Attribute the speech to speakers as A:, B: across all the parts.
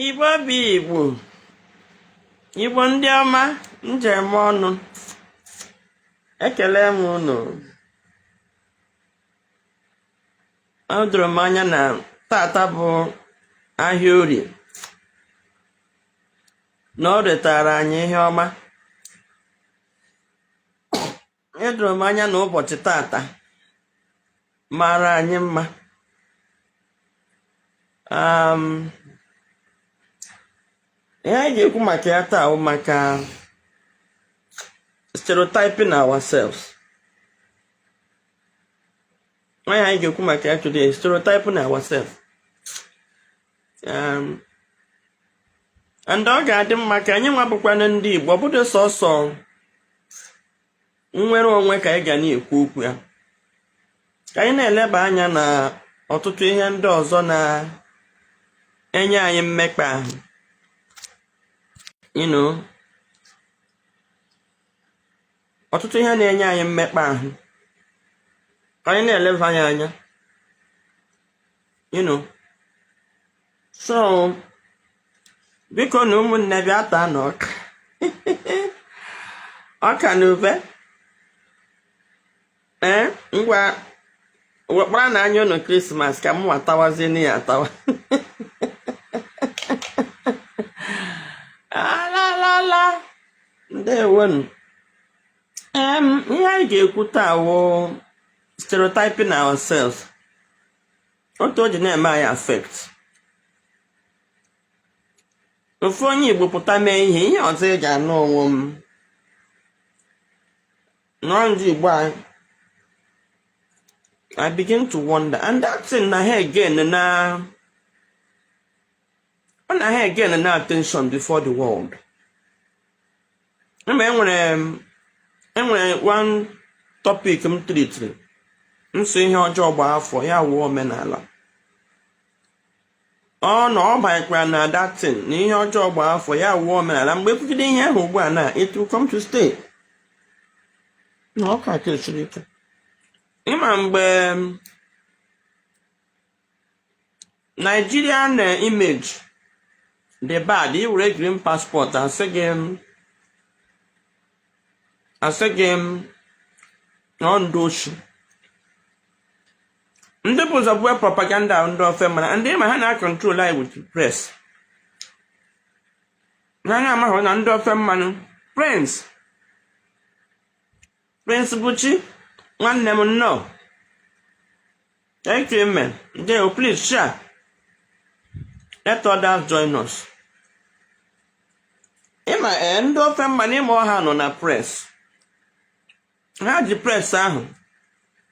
A: Igbo bụ Igbo, Igbo ndị ọma m ji eme ọnụ, ekele m unu. O doro m anya na tata bụ ahịa orie, na o retara anyị ihe ọma. E doro m anya na ụbọchị tata mara anyị mma. Ihe anyị ga-ekwu maka ya taa bụ maka stereotyping ourselves. Ihe anyị ga-ekwu maka ya today, stereotyping ourselves. And ọ ga-adị mma ka anyị nwa bụkwanụ ndị Igbo, ọ bụdị sọsọ nnwere onwe ka anyị ga na-ekwu okwu ya, ka anyị na-eleba anya na ọtụtụ ihe ndị ọzọ na-enye anyị mmekpa ahụ, ọtụtụ ihe na-enye anyị mmekpa ahụ, ka anyị na-eleba ya anya. So biko na ụmụnne, bịa taa na ọka ọka na ube. Ee, ngwa, wekpara na anya unu Christmas ka mụnwa tawazie ya atawa. Alalala, ndewonu. Ihe anyị ga-ekwu taa wụ stereotyping ourselves, otu o ji na-eme anyị affect. Ofu onye Igbo pụta mee ihe, ihe ọzọ ị ga-anụ onwe m nọọ ndị Igbo anyị. I begin to wonder, and that thing na ha again na ọ na ha again na attention before the world. Mgbe enwere one topic m treatiri nso, ihe ọjọọ gbaa afọ ya wuo omenala, ọ na ọ banyekwara na that thing na ihe ọjọọ gbaa afọ ya wuo omenala. Mgbe ekwugide ihe ahụ ugbu a na it will come to stay na ọ ka siri ike. Ịma mgbe Nigerian image dị bad, i were green passport, asị gị na ọ ndị oshi, ndị bụ ụzọ bue propaganda, ndị ofe mana ndị ma ha na-acontrol anyị with press na anyị amaghị na ndị ofe mmanụ. Prince, Prince Buchi, nwanne m, nnọọ. Thank you, man. Ndewo. Please share, let others join us. Ịma ee, ndị ofe mmanụ, ịma ọha nọ na press, ha ji press ahụ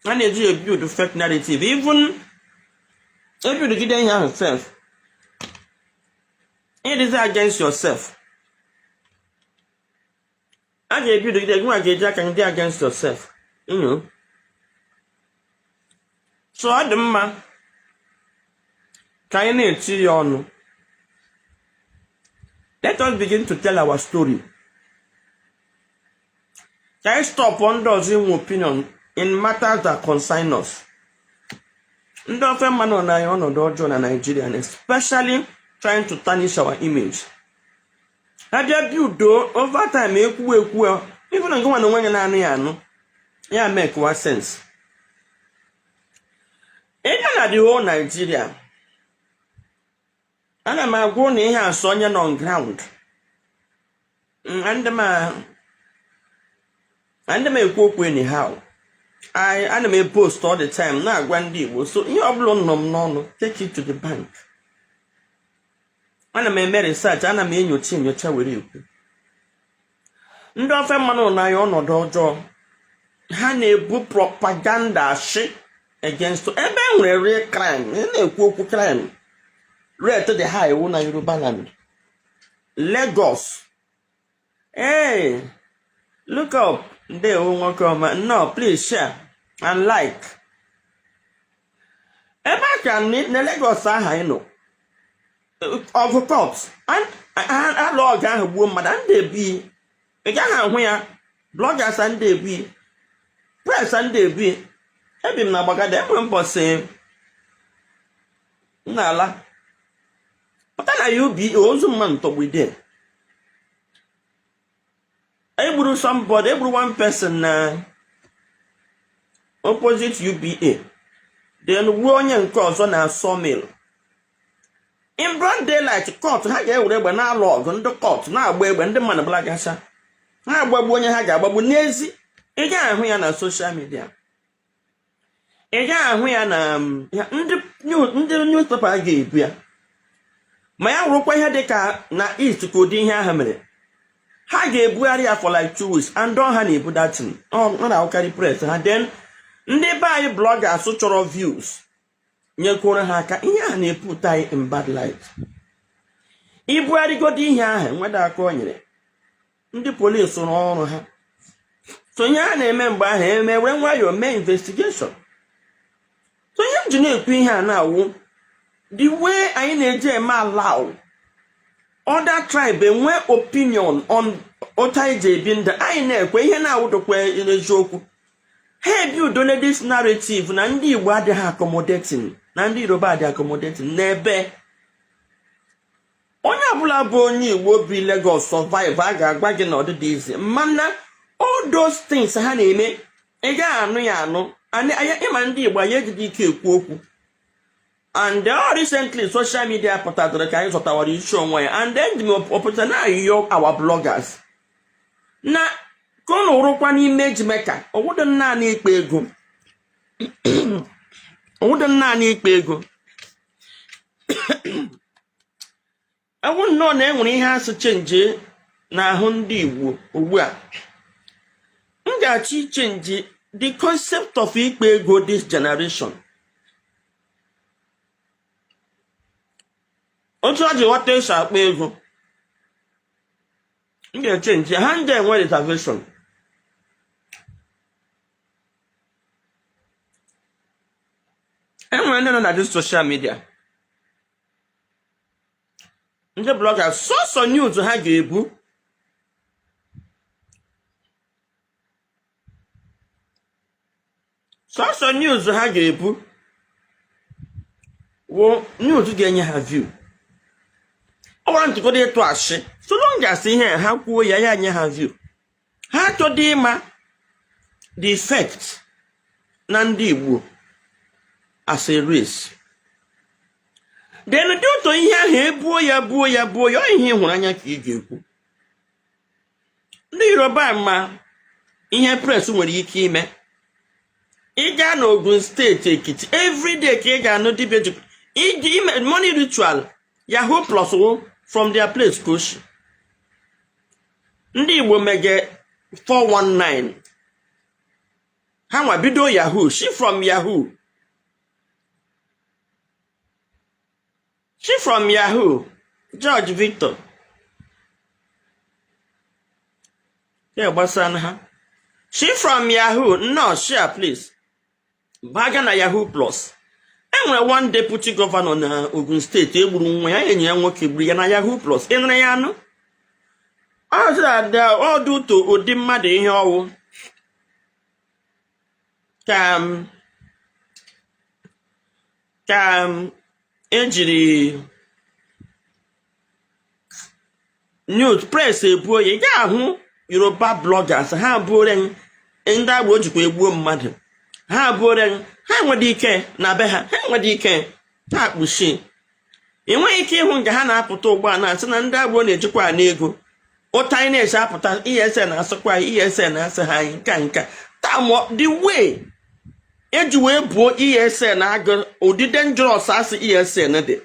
A: ha na-eji ebuild fake narrative, even ebuildgide ihe ahụ self, it is against yourself. A ga-ebuildgide gị nwa ga-eji aka ndị against yourself. So ọ dị mma ka anyị na-eti ya ọnụ. Let us begin to tell our story, ka anyị stop ndị ọzọ inwe opinion in matters that concern us. Ndị ofe mmanụ nọ n'anya ọnọdụ ọjọọ na Nigeria, and especially trying to tarnish our image. Ha bịa build over time, ekwu ekwu, even nke nwa na onwe ya na-anụ ya anụ ya make wa sense. Ịbịa na the whole Nigeria, ana m agwa ụnụ ihe asọ onye nọ on ground. Ndị m ekwu okwu anyhow. Ana m epost all the time na-agwa ndị Igbo, so ihe ọbụla nọ m n'ọnụ, take it to the bank. Ana m eme research, ana m enyocha enyocha were ekwu. Ndị ofe mmanụ n'anya ọnọdụ ọjọọ, ha na-ebu propaganda ashị against ebe e nwere real crime. Ị na-ekwu okwu crime rate dị high wụ na Yoruba land, Lagos. Hey, look up. Ndewo, nwoke ọma, nnọọ. Please share and like. Ebe a ka na Lagos ahụ anyị nọ, ọgụ court alụ ọgụ ahụ gbuo mmadụ, ndị ebu ị gaghị ahụ ya. Bloggers ndị ebu, press ndị ebu. Ebi m na Gbagada, enwere mbọsị m na-ala. Pụta na UBA, ozu mmadụ tọgbide. Egburu somebody, egburu one person na opposite UBA, then gbuo onye nke ọzọ na Sawmill in broad daylight. Cult ha ga-ewere egbe na-alụ ọgụ, ndị cult na-agba egbe, ndị mmadụ gbalagasha, ha agbagbu onye ha ga-agbagbu n'ezi. Ị gaghị ahụ ya na social media, ị gaghị ahụ ya na ndị newspaper ga-ebu ya. Ma ya wụrụkwa ihe dị ka na East ka ụdị ihe ahụ mere, ha ga-ebugharị ya for like 2 weeks, and ọ ha na-ebu datin, ọ na-ahụkarị press ha. Then ndị be anyị bloggers chọrọ views nyekwuru ha aka. Ihe ahụ na-eput anyị in bad light. Ibugharịgodo ihe ahụ, nweda aka o nyere ndị polisi rụọ ọrụ ha. So ihe a na-eme mgbe ahụ, eme were nwayọọ mee investigation. So ihe m ji na-ekwu ihe a na-awụ the way anyị na-eji eme allow other tribe enwe opinion on otu anyị ji ebi ndụ anyị, na-ekwe ihe na-awụdokwa eziokwu. Ha ebi udole this narrative na ndị Igbo adịghị accommodating, na ndị Yoruba adịghị accommodating. N'ebe onye ọbụla bụ onye Igbo bi Lagos survive, a ga-agwa gị na ọdịdị izi. Mana all those things ha na-eme, ị gaghị anụ ya anụ. Ịma ndị Igbo, anyị ejide ike ekwu okwu. And all recently social media pụtadoro ka anyị zọtawara isi onwe ya. And then the opportunity na-ayọ our bloggers na ka ọ nụrụkwa n'ime ejimeka, ọwụdị naanị ikpe ego, ọwụdị naanị ikpe ego. Ewu nnọọ na enwere ihe asị change n'ahụ ndị Igbo ugbu a. M ga-achọ ichange the concept of ikpe ego this generation. Otu ọ ji ghọta esi akpa ego, m ga-echange ha. Ndị enwe reservation, enwere ndị nọ na this social media, ndị bloggers, sọsọ news ha ga-ebu. Sọsọ news ha ga-ebu wụ news ga-enye ha view. Ọ gwara ntụgodo ịtụ asị, so long as ihe ha kwuo ya, ya nye ha view. Ha achọdị ịma the effect na ndị Igbo as a race. Then dị ụtọ ihe ahụ ebuo ya, buo ya, buo ya, ọ ihe ị hụrụ anya ka ị ga-ekwu. Ndị Yoruba ma ihe press nwere ike ime. Ị gaa n'Ogun Steeti, Ekiti, everyday ka ị ga-anụ dibịa ji iji ime money ritual, yahoo plus wo from their place ka o si. Ndị Igbo mege 419, ha nwa bido yahoo, shi from yahoo, shi from yahoo. George Victor ya gbasara ha, shi from yahoo nnọọ, share please, baga na yahoo plus. Enwere one deputy governor na Ogun Steeti egburu nwa ya, enyi ya nwoke gburu ya na yahoo plus. Ị nụrụ ya anụ? Ọ dị ụtọ ụdị mmadụ ihe ọwụ ka ejiri news press ebuo ya. Ị ga-ahụ Yoruba bloggers, ha buore ndị agboro jikwa egbuo mmadụ, ha buore ha enwedị ike na be ha, ha enwedị ike ha kpuchi. Ị nweghị ike ịhụ nke ha na-apụta ugbu a na-asị na ndị agboro na-ejikwa ana ego. Ụta anyị na-esi apụta, ESN na-asịkwa anyị, ESN na-asị ha anyị nka nka taa. The way eji wee buo ESN agụ, ụdị dangerous asị ESN dị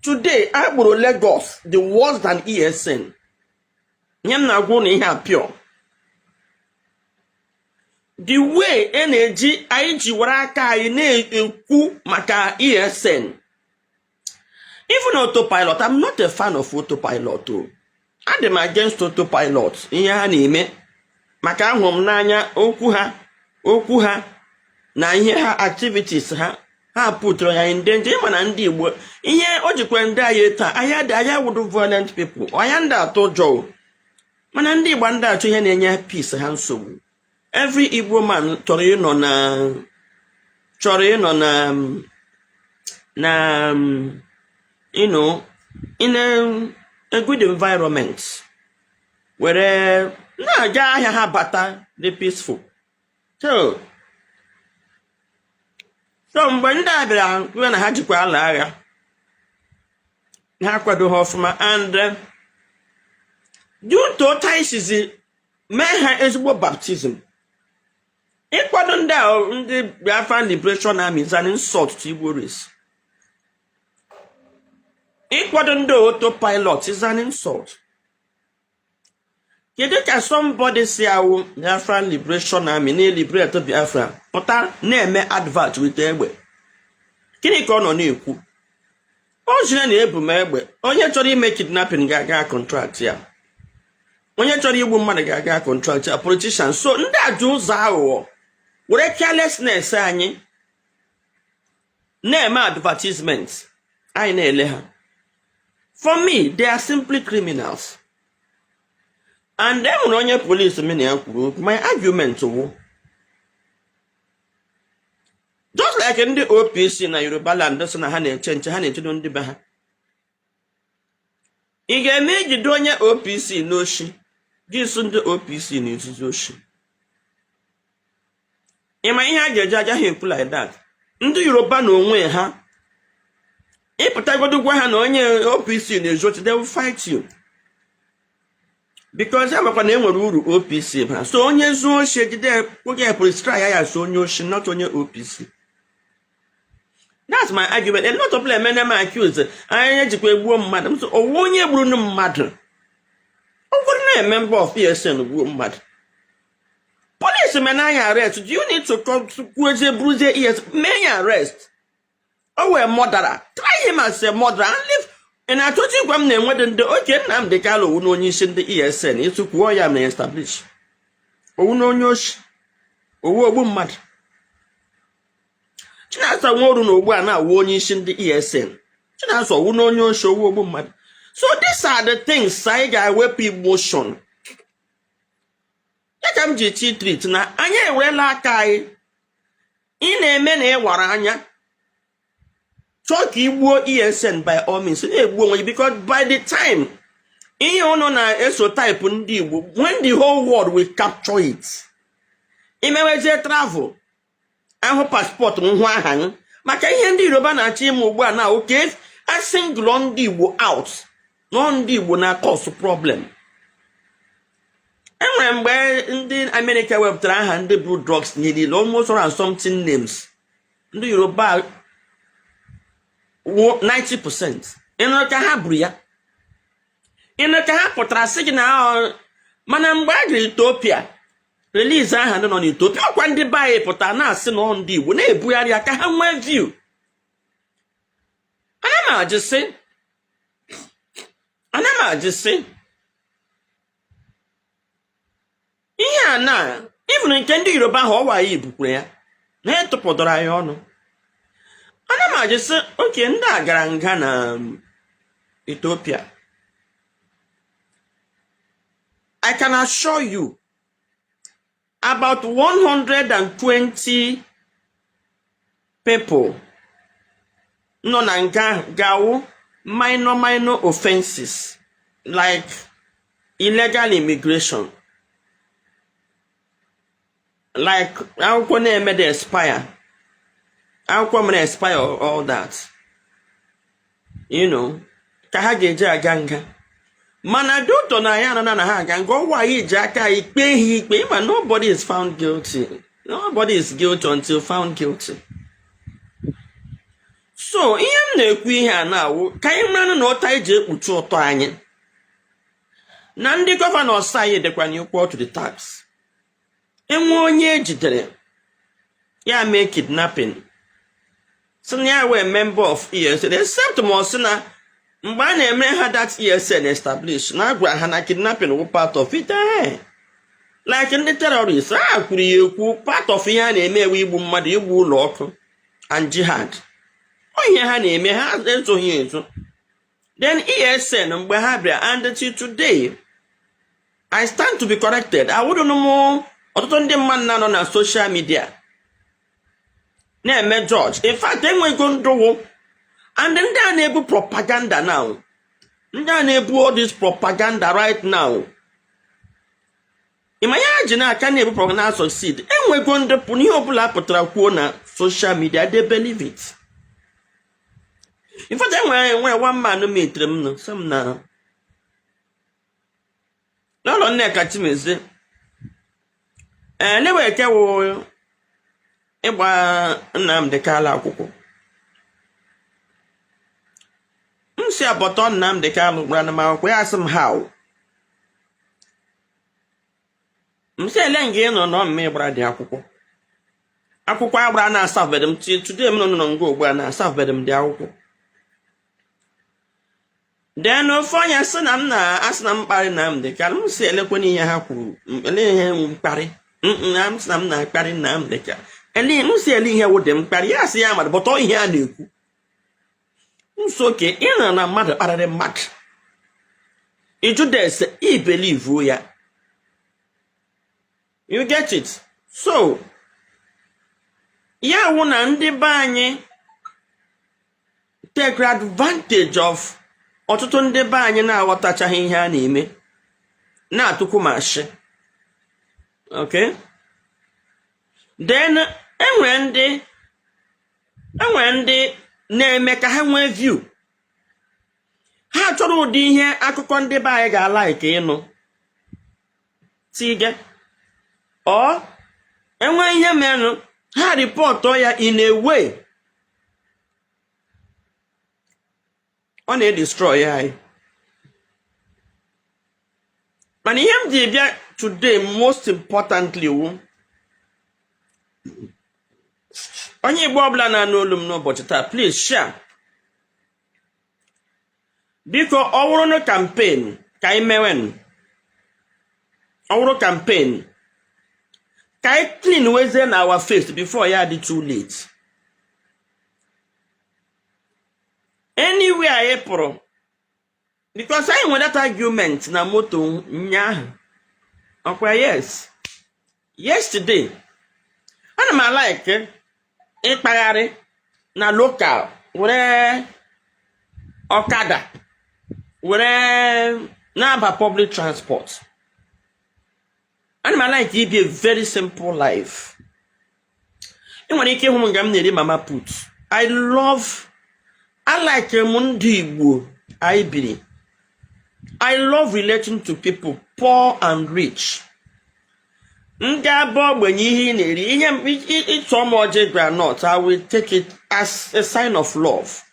A: today, agboro Lagos the worse than ESN. Nye m na-agwa ụnụ ihe a pure. The way e na-eji anyị ji were aka anyị na-ekwu maka ESN, even autopilot, I'm not a fan of autopilot o. Adị m against autopilot, ihe ha na-eme, maka ahụrụ m n'anya okwu ha na ihe ha, activities ha, ha putụrụ ya in danger. Ịma na ndị Igbo, ihe o jikwa ndị anyị taa, anyị adị, anyị awụdụ violent people, anyị ndị atụ ụjọ o. Mana ndị Igbo ndị achọ ihe na-enye peace ha nsogbu. Every Igbo man chọrọ ịnọ na in a good environment were na-aga ahịa ha, bata dị peaceful. So mgbe ndị a bịara kwuo na ha jikwa ala agha, ha kwado ha ọfụma, and due to otu anyị sizi mee ha ezigbo baptism, ịkwado ndị a, ndị Biafran Liberation Army, is an insult to Igbo race. Ịkwado ndị autopilot is an insult. Kedu ka somebody si awụ Biafran Liberation Army na-eliberate Biafra pụta na-eme advert with egbe? Gịnị ka ọ nọ na-ekwu? O jire na ebu m egbe, onye chọrọ ime kidnapping ga-aga contract ya, onye chọrọ igbu mmadụ ga-aga contract ya, politician. So ndị a ji ụzọ aghụghọ were carelessness anyị na-eme advertisement anyị na-ele ha. For me, they are simply criminals. And e nwere onye polisi m na ya kwuru okwu. My argument wụ, just like ndị OPC na Yoruba land sị na ha na-eche nche, ha na-echedo ndị be ha, ị ga-eme ijide onye OPC n'oshi gị sụ ndị OPC na izuzu oshi? Ị ma ihe a ga-eji agaghị ekwu like that? Ndị Yoruba na onwe ha, ịpụtagodo gwa ha na onye OPC na-ezu ochi, they will fight you, because ya makwa na e nwere uru OPC bara. So onye zuo oshi, ejide oge ya, police ya, ya so onye oshi, not onye OPC. That's my argument. A lot of people emene m accuse anyị ejikwa egbuo mmadụ. M sị, ọwụ onye gburu mmadụ, ọ bụrụ na member of ESN gbuo mmadụ, police mena ya arrest. Do you need to come kwuezie buruzie ES mee ya arrest? O wee murderer, try him as a murderer and leave. Ị na-achọcha igwa m na-enwede ndị oke Nnamdị Kanụ owu na onye isi ndị ESN ịtụkwuo ya na establish owu na onye oshi, owu ogbu mmadụ? Chinasa Nworu na ugbu a na-awụ onye isi ndị ESN. Chinasa owu na onye oshi, owu ogbu mmadụ? So these are the things anyị ga-ewepụ emotion ya ka m ji chi treat na anyị ewerela aka anyị. Ị na-eme na ịwara anya chọọ ka igbuo ESN, by all means na-egbu onwe gị, because by the time ihe ụnụ na-eso type ndị Igbo, when the whole world will capture it, imewezie travel, ahụ passport m, hụ aha m, maka ihe ndị Yoruba na-achọ ime ugbu a na oke a single ndị Igbo out nọ, ndị Igbo na cause problem. Enwere mgbe ndị Amerịka wepụtara aha ndị bụ drugs niile, almost and something names, ndị Yoruba wụ 90%. Ịnụrụ ka ha buru ya, ịnụrụ ka ha pụtara sị gị na mana mgbe a gara Ethiopia release aha ndị nọ n'Ethiopia, ọkwa ndị be anyị pụtara na-asị na ọ ndị Igbo na-ebugharị ya ka ha nwee view. Ana m ajụ sị, ana m ajụ sị, ihe a na even nke ndị Yoruba ahụ, ọwa anyị bukwere ya na ya tụpụdoro anyị ọnụ. Ana m ajụ sị, oke ndị a gara nga na Ethiopia, I can assure you about 120 people nọ na nga ahụ ga-awụ minor minor offenses like illegal immigration, like akwụkwọ na-eme the expire, akwụkwọ mere expire, all that, ka ha ga-eji aga nga. Mana due na ya anana na ha aga nga, ọnwa anyị ji aka anyị kpee ha ikpe. Ịma nobody is found guilty, nobody is guilty until found guilty. So ihe m na-ekwu ihe a na-awụ ka anyị mara na ụta anyị ji ekpuchi ụtọ anyị na ndị governors anyị dịkwa na equal to the task. Enwe onye ejidere ya mee kidnapping, si na ya wee member of ESN, except ma ọ sị na mgbe a na-eme ha that ESN establish na agwa ha na kidnapping wụ part of it, like ndị terrorists ha kwuru ya ekwu, part of ihe a na-eme ewe igbu mmadụ, igbu ụlọ ọkụ and jihad. Ọ ihe ha na-eme, ha ezoghị ezo. Then ESN mgbe ha bịara, and till today I stand to be corrected, awụrụ m ọtụtụ ndị mmadụ na-anọ na social media na-eme judge. In fact, enwego ndụwụ and ndị a na-ebu propaganda now. Ndị a na-ebu all this propaganda right now, ịma ya ji n'aka na-ebu propaganda succeed. Enwego ndị pụ n'ihe ọbụla pụtara kwuo na social media, they believe it. In fact, enwere one man metere m nụ sị m na n'ụlọ Nneka Chimezie, ee, Leweke wụ ịgba Nnamdi Kanu akwụkwọ. M si abọtọ Nnamdi Kanu gbara m akwụkwọ. Ya sị m, "How?" M sị, "Ele nga ị nọ nọ mma ịgbara dị akwụkwọ?" Akwụkwọ agbara na asafere m today. M nọ nọ nga ugbu a na asafere m dị akwụkwọ. Then ofe onye sị na m na-asị na m kparị Nnamdi Kanu. M si, elekwana ihe ha kwuru, ele ihe mkparị na m sị na m na-akparị Nnamdi Kanu? Ele m si ele ihe wụ dị mkparị? Ya sị ya mmadụ bọtọ ihe a na-ekwu nso oke ị nọ na mmadụ kparịrị mmadụ ijudes i believe ya. You get it? So ya wụ na ndị be anyị take advantage of ọtụtụ ndị be anyị na-aghọtachaghị ihe a na-eme, na-atụkwu ma ashị. Okay, then enwere ndị na-eme ka ha nwee view. Ha chọrọ ụdị ihe akụkọ ndị be anyị ga-alike ịnụ tige ọ enwe ihe merenụ, ha report ya in a way ọ na-edestroy anyị. Mana ihe m ji bịa today, most importantly, wu onye Igbo ọbụla na-anụ olu m n'ụbọchị taa, please share. Biko, ọ wụrụ na campaign ka anyị mewen, ọ wụrụ campaign ka anyị clean wezie na our face before ya dị too late. Anywhere anyị pụrụ, because anyị nwere that argument na moto nyaahụ ọkwa, yes, yesterday. Ana m alike ịkpagharị na local, were ọkada, were na-aba public transport. Ana m alike ibi a very simple life. Ị nwere ike ịhụ m nga m na-eri mama put. I love, I like m ndị Igbo anyị biri. I love relating to people, poor and rich. M ga-abụ ogbenye, ihe ị na-eri, ihe ịtụọ m ọjị groundnut, I will take it as a sign of love.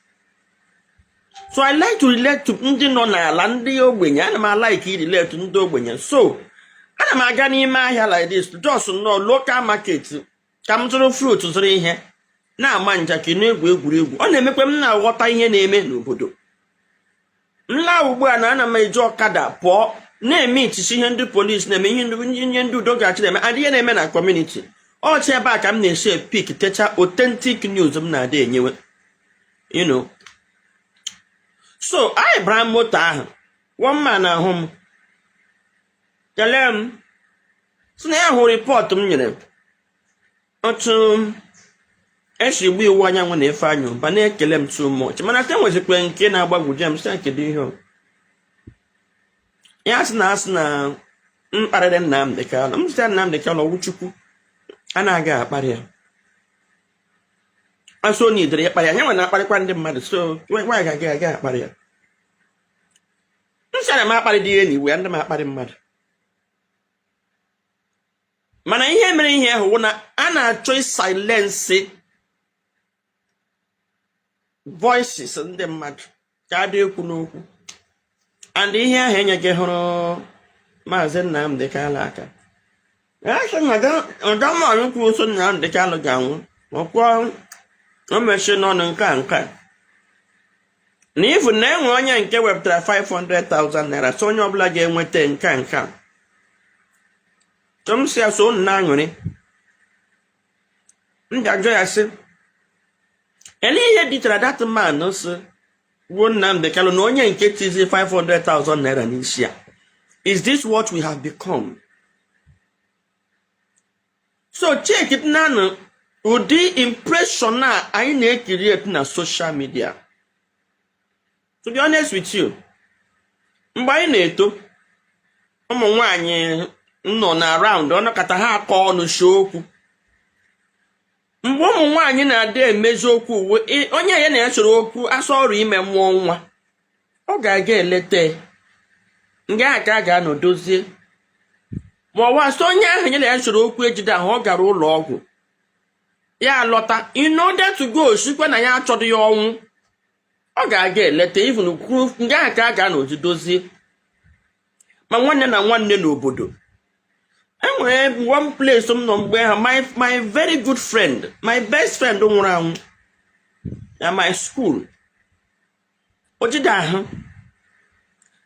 A: So I like to relate to ndị nọ n'ala, ndị ogbenye. Ana m alike irelate ndị ogbenye. So ana m aga n'ime ahịa like this, just nnọọ local market, ka m zụrụ fruit, zụrụ ihe, na-ama njakịrị, na-egwu egwuregwu. Ọ na-emekwa m na-aghọta ihe na-eme n'obodo m. Laa ugbu a na ana m eji ọkada pụọ, na-eme itisi ihe ndị polisi na-eme, ihe ndị udo ga-achị na-eme, adị ihe na-eme na community ọchị. Ebe a ka m na-esi pick techa authentic news m na-adị enyewe. So anyị bara moto ahụ, one man ahụ m kelee m, sị na ya hụ report m nyere otu esi gbu Iwuanyanwu na Ifeanyị Ụba, na-ekele m too much. Mana ka nwezikwa nke na-agbagwoju m, sị, "Kedu ihe o?" Ya sị na asị na m kparịrị Nnamdị Kanụ. M sị, "Nnamdị Kanụ ọwụ Chukwu a na-aga akparị ya?" Asị onye idere ịkparị ya, ya nwe na-akparịkwa ndị mmadụ. So nwaanyị ga-aga aga akparị ya. M sị na m akparị dị ihe n'iwu ya, ndị m akparị mmadụ. Mana ihe mere ihe ahụ wụ na a na-achọ silence voices ndị mmadụ ka a dị ekwu n'okwu, and ihe ahụ enyeghị hụrụ Maazị Nnamdị Kanụ aka. Ya sị na ọga kwuru so Nnamdị Kanụ ga-anwụ ọkwọ o mechie n'ọnụ nke a nke a na ifu na enwe onye nke wepụtara 500,000 naira, so onye ọbụla ga-enweta nke a nke a. So m si ya, so unu na-aṅụrị. M ga-ajụ ya sị, ele ihe dịtara that man si gbuo Nnamdị Kanụ na onye nke tizi 500,000 naira n'isi ya? Is this what we have become? So check nanụ ụdị impression a anyị na-ecreate na social media. To be honest with you, Mgbe anyị na-eto, ụmụ nwanyị nọ na round ọnọkọta, ha akọ ọnụ shi okwu. Mgbe ụmụ nwaanyị na-adị emezi okwu uwe, onye ya na-esoro okwu asọ ọrụ ime mmụọ nwa, ọ ga-aga eleta ya. Nga a ka a ga-anọ dozie, ma ọ wasị onye ahụ ya na ya soro okwu ejide ahụ, ọ gara ụlọ ọgwụ, ya alọta, in order to go sikwa na ya achọghị ya ọnwụ, ọ ga-aga eleta even kwuru. Nga a ka a ga-anọzi dozie. Ma nwanne na nwanne n'obodo, enwere one place m nọ mgbe ahụ, my very good friend, my best friend nwụrụ anwụ na my school, o jide ahụ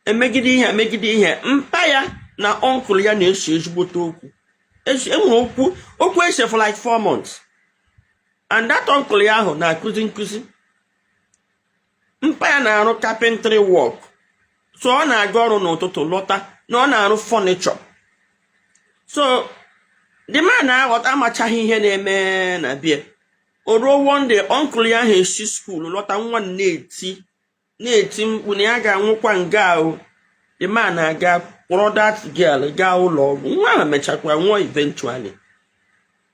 A: emegide ihe, emegide ihe. Mpa ya na uncle ya na-ese ezigbote okwu. Enwere okwu ese for like 4 months, and that uncle ya ahụ na-akụzi nkụzi. Mpa ya na-arụ carpentry work, so ọ na-aga ọrụ n'ụtụtụ, lọta na ọ na-arụ furniture. So the man na-aghọta amachaghị ihe na-eme na bie. O ruo one day, uncle ya ahụ esi school lọta, nwa na-eti na-eti mkpu na ya ga-anwụkwa nga ahụ. The man na-aga kpọrọ that girl gaa ụlọ ọgwụ. Nwa ahụ mechakwa nwụọ eventually,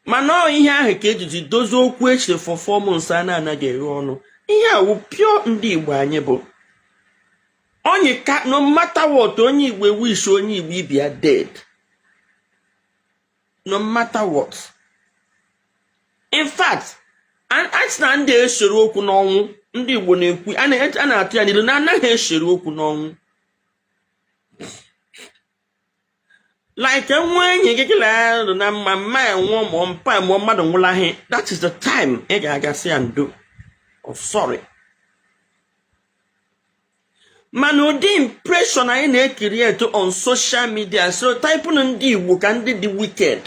A: mana ọ ihe ahụ ka ejiji dozie okwu echere for 4 months a na-anaghị eghe ọnụ. Ihe a wụ pure ndị Igbo anyị bụ onye ka no matter what, onye Igbo wish onye Igbo ibe ya dead, no matter what. In fact, a sị na ndị esere okwu n'ọnwụ, ndị Igbo na-ekwu a na-atụ ya n'ilu na anaghị esere okwu n'ọnwụ. Like nwa enyi gị gị na na mma mma enwụọ, ma mpa mụọ mmadụ nwụlaghị, that is the time ị ga-agasị ya ndo or sorry. Mana ụdị impression anyị na-ekiri eto on social media, so typụnụ ndị Igbo ka ndị dị wicked.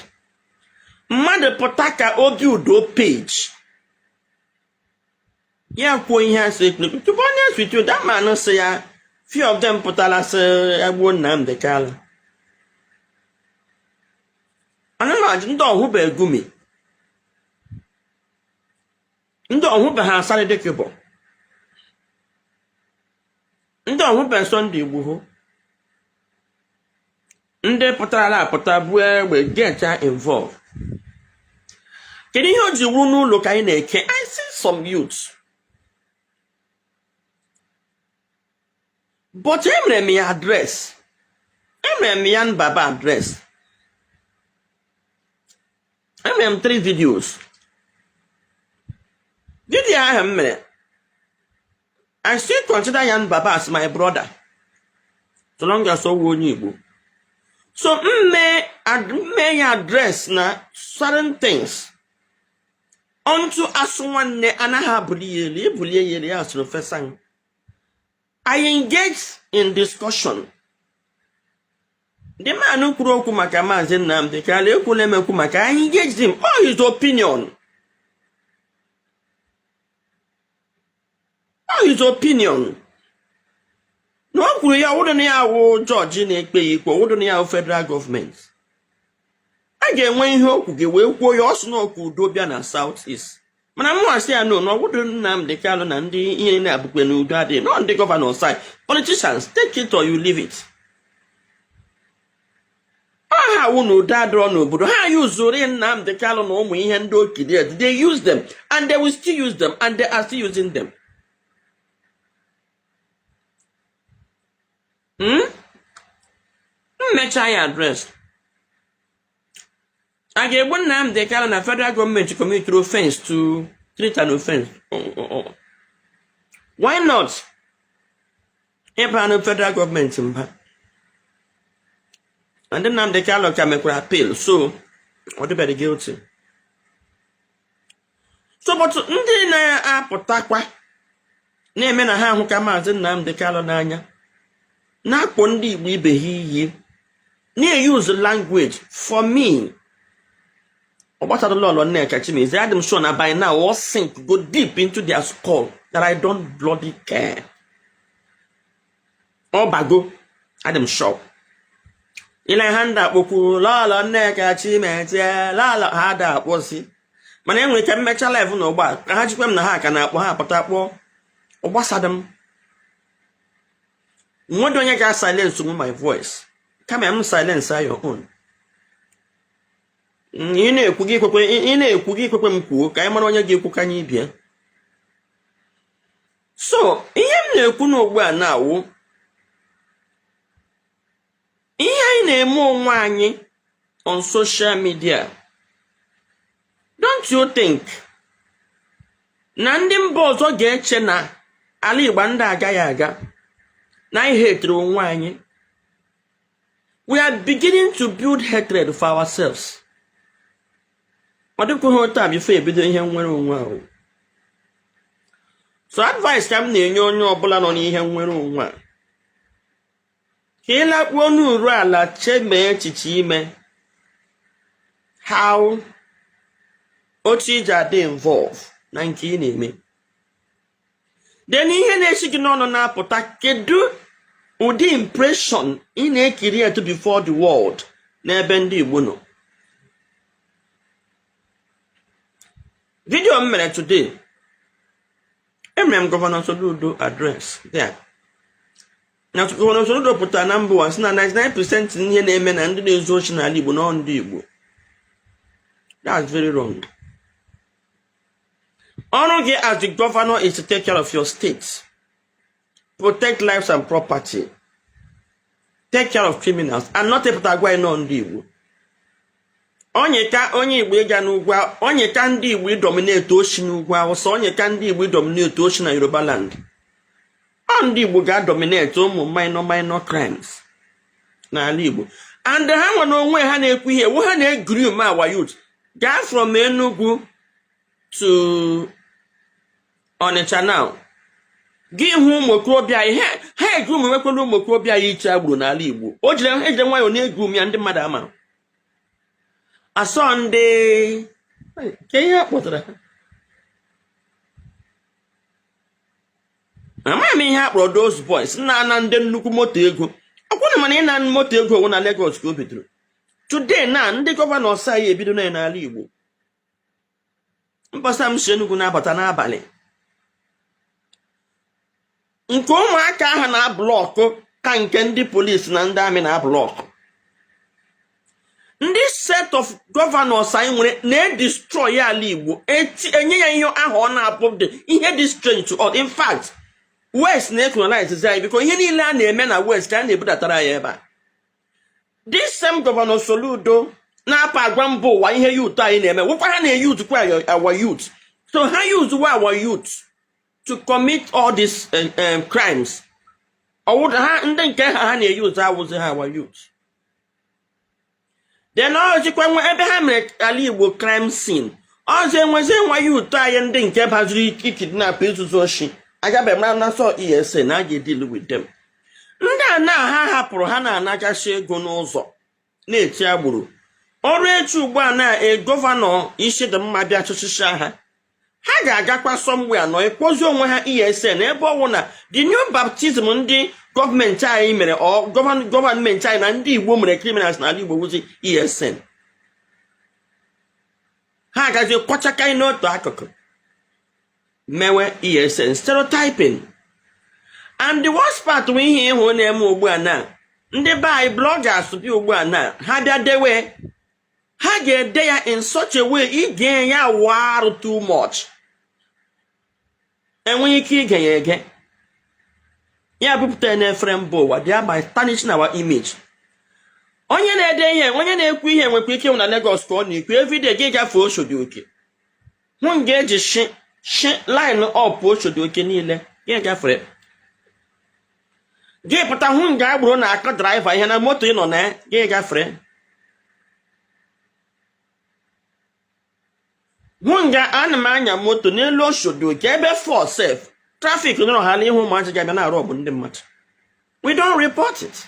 A: Mmadụ pụta ka obi udo page ya kwuo ihe a sị, to be honest with you, that man sị ya, few of them pụtara sị ya gbuo Nnamdi Kanu. Ana m ajụ, ndị ọhụbe Gumi, ndị ọhụbe ha Asari Dokubo, ndị ọhụbe Sunday Igboho, ndị pụtara apụta buo egbe get involved, kedu ihe o ji wuru n'ụlọ ka anyị na-eke? I see some youths, but emere m ya address, emere m ya Baba address, emere m three videos. Video ahụ m mere, I still consider Yan Baba as my brother, so long as ọ wụ onye Igbo. So mme ya address na certain things onto asụ nwanne anaghị abuli ya elu, ebulie ya elu, ya soro fesa. I engage in discussion. The man kwuru okwu maka Maazị Nnamdi Kanu, ekwula emekwu maka, I engaged him all his opinion, all his opinion na o kwuru ya ọwụdụ na ya awụ jọji na-ekpe ya ikpe, ọwụdụ na ya awụ federal gọọmenti a ga-enwe ihe okwu gị wee kwuo ya. Ọ sị na okwu udo bịa na South East, mana mụ asị ya no, na ọwụdụ Nnamdi Kanu na ndị ihe na-abụkwe na udo adịghị nọ. Ndị governor side, politicians, take it or you leave it. Ọ ha wụ na udo adịrọ n'obodo ha yuzuru Nnamdi Kanu na ụmụ ihe ndị okiri. They use them and they will still use them and they are still using them. Mmecha ya address, a ga-egbu Nnamdi Kanu na federal gọọmenti commit offense to treat an offense? Why not ịba na federal gọọmenti mba? Ndị Nnamdi Kanu ka mekwara appeal, so ọ dịbeghị guilty. So but ndị na-apụtakwa na-eme na ha ahụka Maazị Nnamdi Kanu n'anya, na-akpọ ndị Igbo ibe ha iyi, na-use language, for me, ọ gbasara Lọlọ Nneka Chimezie, adị m sure na by now all sink go deep into their skull that I don't bloody care. Ọ bago, adị m sure. Ile ha ndị akpọkwu Lọlọ Nneka Chimezie, Lọlọ ha da akpọsi, mana enwere ike mmecha live na ụgbọ ka ha jikwa m na ha ka na-akpọ, ha apụta kpọọ. Ọ gbasara m. Nwedị onye ga-silence my voice, kama m silence your own. Ị na-ekwu gị kwekwe, ị na-ekwu gị kwekwe m kwuo, ka anyị mara onye ga-ekwu ka anyị bịa. So ihe m na-ekwu n'ugbu a na-awụ ihe anyị na-eme onwe anyị on social media. Don't you think na ndị mba ọzọ ga-eche na ala Igbo ndị agaghị aga na anyị hetere onwe anyị? We are beginning to build hatred for ourselves. Ọ dịkwughị otu a before ebido ihe nnwere onwe ahụ. So advice ka m na-enye onye ọbụla nọ n'ihe nnwere onwe a, ka ị lakpuo n'uru ala, chemee echiche ime how otu iji adị involve na nke ị na-eme. Then ihe na-esi gị n'ọnụ na-apụta, kedu ụdị impression ị na-ekiri etu before the world n'ebe ndị Igbo nọ? Video m mere today, emere m Governor Soludo address there, na Governor Soludo pụtara na mba ụwa sị na 99% ihe na-eme na ndị na-ezu ochi n'ala Igbo nọ ndị Igbo. That's very wrong. Ọrụ gị as the governor is to take care of your state, protect lives and property, take care of criminals, and not ịpụta gwa anyị nọ ndị Igbo. Onye ka onye Igbo ịga n'ugwu, onye ka ndị Igbo ịdominate ochi n'ugwu Awụsa, onye ka ndị Igbo ịdominate ochi na Yoruba land. Ọ ndị Igbo ga-adominate ụmụ minor minor crimes n'ala Igbo. And ha nwere onwe ha na-ekwu ihe ewu ha na-egroom our youth. Gaa from Enugu to Onitsha now, gị hụ ụmụ okorobịa anyị, ha egroom nwekwara ụmụ okorobịa anyị iche agburu n'ala Igbo. O jiri ha ejire nwayọọ na-egroom ya, ndị mmadụ ama asọ ndị ke ihe a kpọtara ha. Amaghị m ihe a kpọrọ those boys na-ana ndị nnukwu moto ego. Ọkwụna mana ịna moto ego onwe na Lagos ka o bidoro. Today na ndị governor anyị ebido na n'ala Igbo. Mbọsa m si Enugu na-abata n'abalị, nke ụmụaka ahụ na-ablock ka nke ndị polisi na ndị army na-ablock. Ndị set of governors anyị nwere na-edestroy ala Igbo, enye ya ihe ahụ ọ na-abụ dị ihe dị strange to us. In fact, West na-ecolonize anyị, biko, ihe niile a na-eme na West ka a na-ebudatara anyị ebe a. This same Governor Soludo na-apụ agwa mba ụwa ihe youth anyị na-eme, wụkwa ha na-eyuth kwa our youth. So ha use wa our youth to commit all these crimes. Ọwụ ha ndị nke ha ha na-eyuzu awụzi ha our youth. Then ọzikwa nwe ebe ha mere ala Igbo crime scene ọzọ, enwezi nwa youth anyị ndị nke baziri ikidnap, izuzu oshi, agabeghị mara na sọ ESN na a ga-edeal with them. Ndị a na ha hapụrụ ha na-anagasị ego n'ụzọ na-eti agburu ọrụ echi. Ugbu a na e governor isi dị mma bịa chụchịcha ha, ha ga-agakwa somewhere nọ ịkpọzi onwe ha ESN, ebe ọwụ na the new baptism ndị gọọmenti anyị mere, ọ gọọmenti anyị na ndị Igbo mere criminals n'ala Igbo wụzi ESN. Ha agazi kwachaka n'otu akụkụ mewe ESN stereotyping. And the worst part bụ ihe ịhụ na-eme ugbu a na ndị be anyị bloggers bịa ugbu a na ha bịa dewe, ha ga-ede ya in such a way ige ya wụọ arụ too much, enweghị ike ige ya ege, ya bupụta ya n'efere mba ụwa, thereby tarnishing our image. Onye na-ede ihe, onye na-ekwu ihe nwekwa ike ịhụ na Lagos ka ọ na-ekwu. Everyday gị gafee Oshodi Oke, hụ nga eji shi shi line up Oshodi Oke niile, gị gafere, gị pụta hụ nga agboro na-akọ driver ihe na moto ị nọ na ya, gị gafere, hụ nga ana m anya moto n'elu Oshodi Oke ebe fọ sef traffic nọrọ ha n'ihu, ụmụazị ga-abịa na-arụ ọbụ ndị mmadụ. We don't report it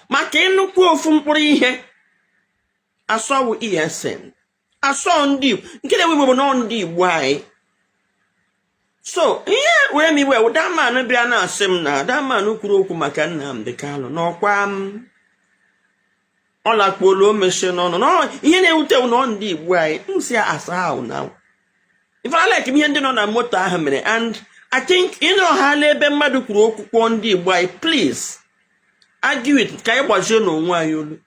A: maka ịnụkwu ofu mkpụrụ ihe asọwụ ESN asọ ndị Igbo nke na-ewe bụ nọ ndị Igbo anyị. So ihe were m iwe, that man bịa na-asị m na that man kwuru okwu maka Nnamdi Kanu n'ọkwa m ọ lakpuola, o mechie n'ọnụ na ihe na-ewute na ọ ndị Igbo anyị. M si asa ahụ na ife like m ihe ndị nọ na moto ahụ mere, and I think ịnọ ha n'ebe mmadụ kwuru okwu kwuo ndị Igbo anyị, please argue it ka anyị gbazie n'onwe anyị olu.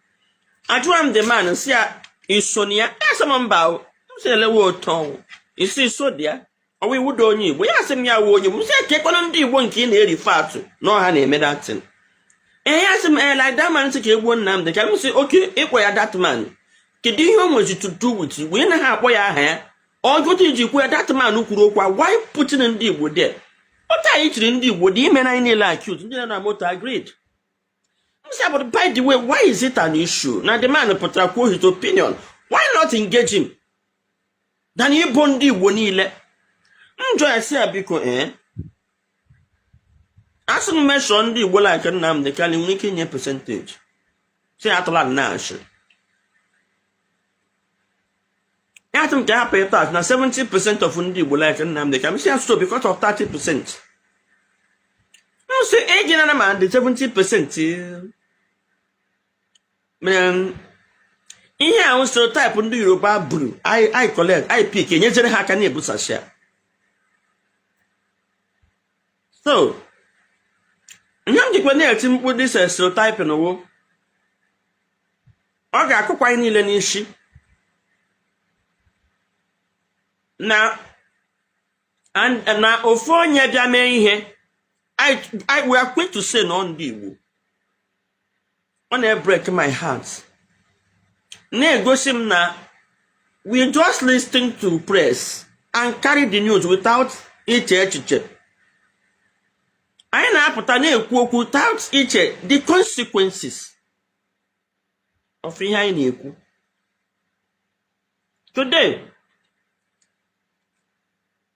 A: Ajụwa m the man, si ya iso na ya? Ya sị m mba o. M sị elewe otu ọnwụ isi iso dị ya, ọwa iwu dị onye Igbo. Ya sị m ya wụ onye Igbo. M sị ya ka ekwenụ ndị Igbo nke ị na-eri fat na ọha na-eme that thing. Ee, ya sị m ee, like that man sị ka egbuo Nnamdị. Ka m sị oke ịkpọ ya that man, kedu ihe o nwezi to do with Igbo? Ị naghị akpọ ya aha ya ọgụtụ iji kwuo ya that man kwuru okwu a, why putting ndị Igbo there? Otu anyị chiri ndị Igbo dị ime na anyị niile accuse ndị nọ na moto agreed. M sị, but by the way, why is it an issue na the man pụtara kwuo his opinion? Why not engage him than ịbụ ndị Igbo niile? M jụọ ya sị ya, biko, ee, asị m meshọ ndị Igbo like Nnamdị Kanu nwere ike inye percentage si ya atụla nna ashị ya atụ m ka hapụ ịta na 70% of ndị Igbo like Nnamdị Kanu. M sị ya so because of 30%, m sị egi na ma dị 70% mere ihe ahụ stereotype ndị Yoruba buru I collect, I pick, enyezere ha aka na-ebusasị ya. So ihe m jikwa na-eti mkpu dị stereotyping wụ ọ ga-akụkwa anyị niile n'isi na na ofu onye bịa mee ihe, we are quick to say na ọ ndị Igbo. Ọ na-break my heart, na-egosi m na we just listen to press and carry the news without iche echiche. Anyị na-apụta na-ekwu okwu without iche the consequences of ihe anyị na-ekwu. Today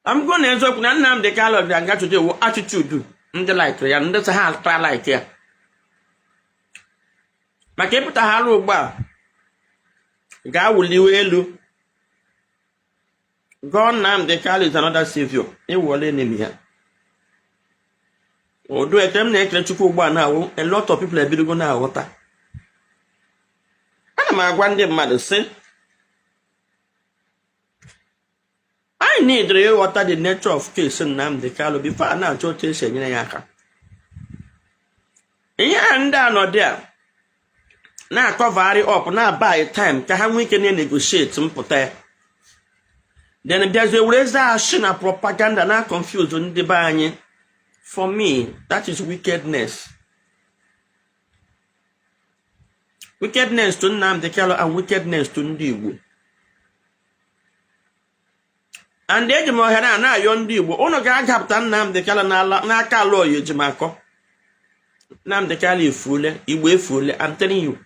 A: I'm going na eziokwu na Nnamdi Kanu bịa nga today wụ attitude ndị like ya, ndị sị ha ata like ya, maka ịpụtaghala ugbu a ga-awụliwe elu gọọ Nnamdi Kanu is another savior, ịwụọla enemy ya. Odu ekele m na-ekele Chukwu ugbu a na-awụ a lot of people ebidogo na-aghọta. Ana m agwa ndị mmadụ sị anyị needịrị ịghọta the nature of case Nnamdi Kanu before a na-achọ otu esi enyere ya aka. Ihe a ndị a nọdị a na-acovergharị up na-buy time ka ha nwee ike na-negotiate mpụta ya, then bịazie were asị na propaganda na confuse ndị be anyị. For me, that is wickedness, wickedness to Nnamdi Kanu and wickedness to ndị Igbo. And eji m ohere a na-ayọ ndị Igbo, unu ga-agapụta Nnamdi Kanu n'aka Aloy Ejimakor. Nnamdi Kanu efuole, Igbo efuole. I'm telling you,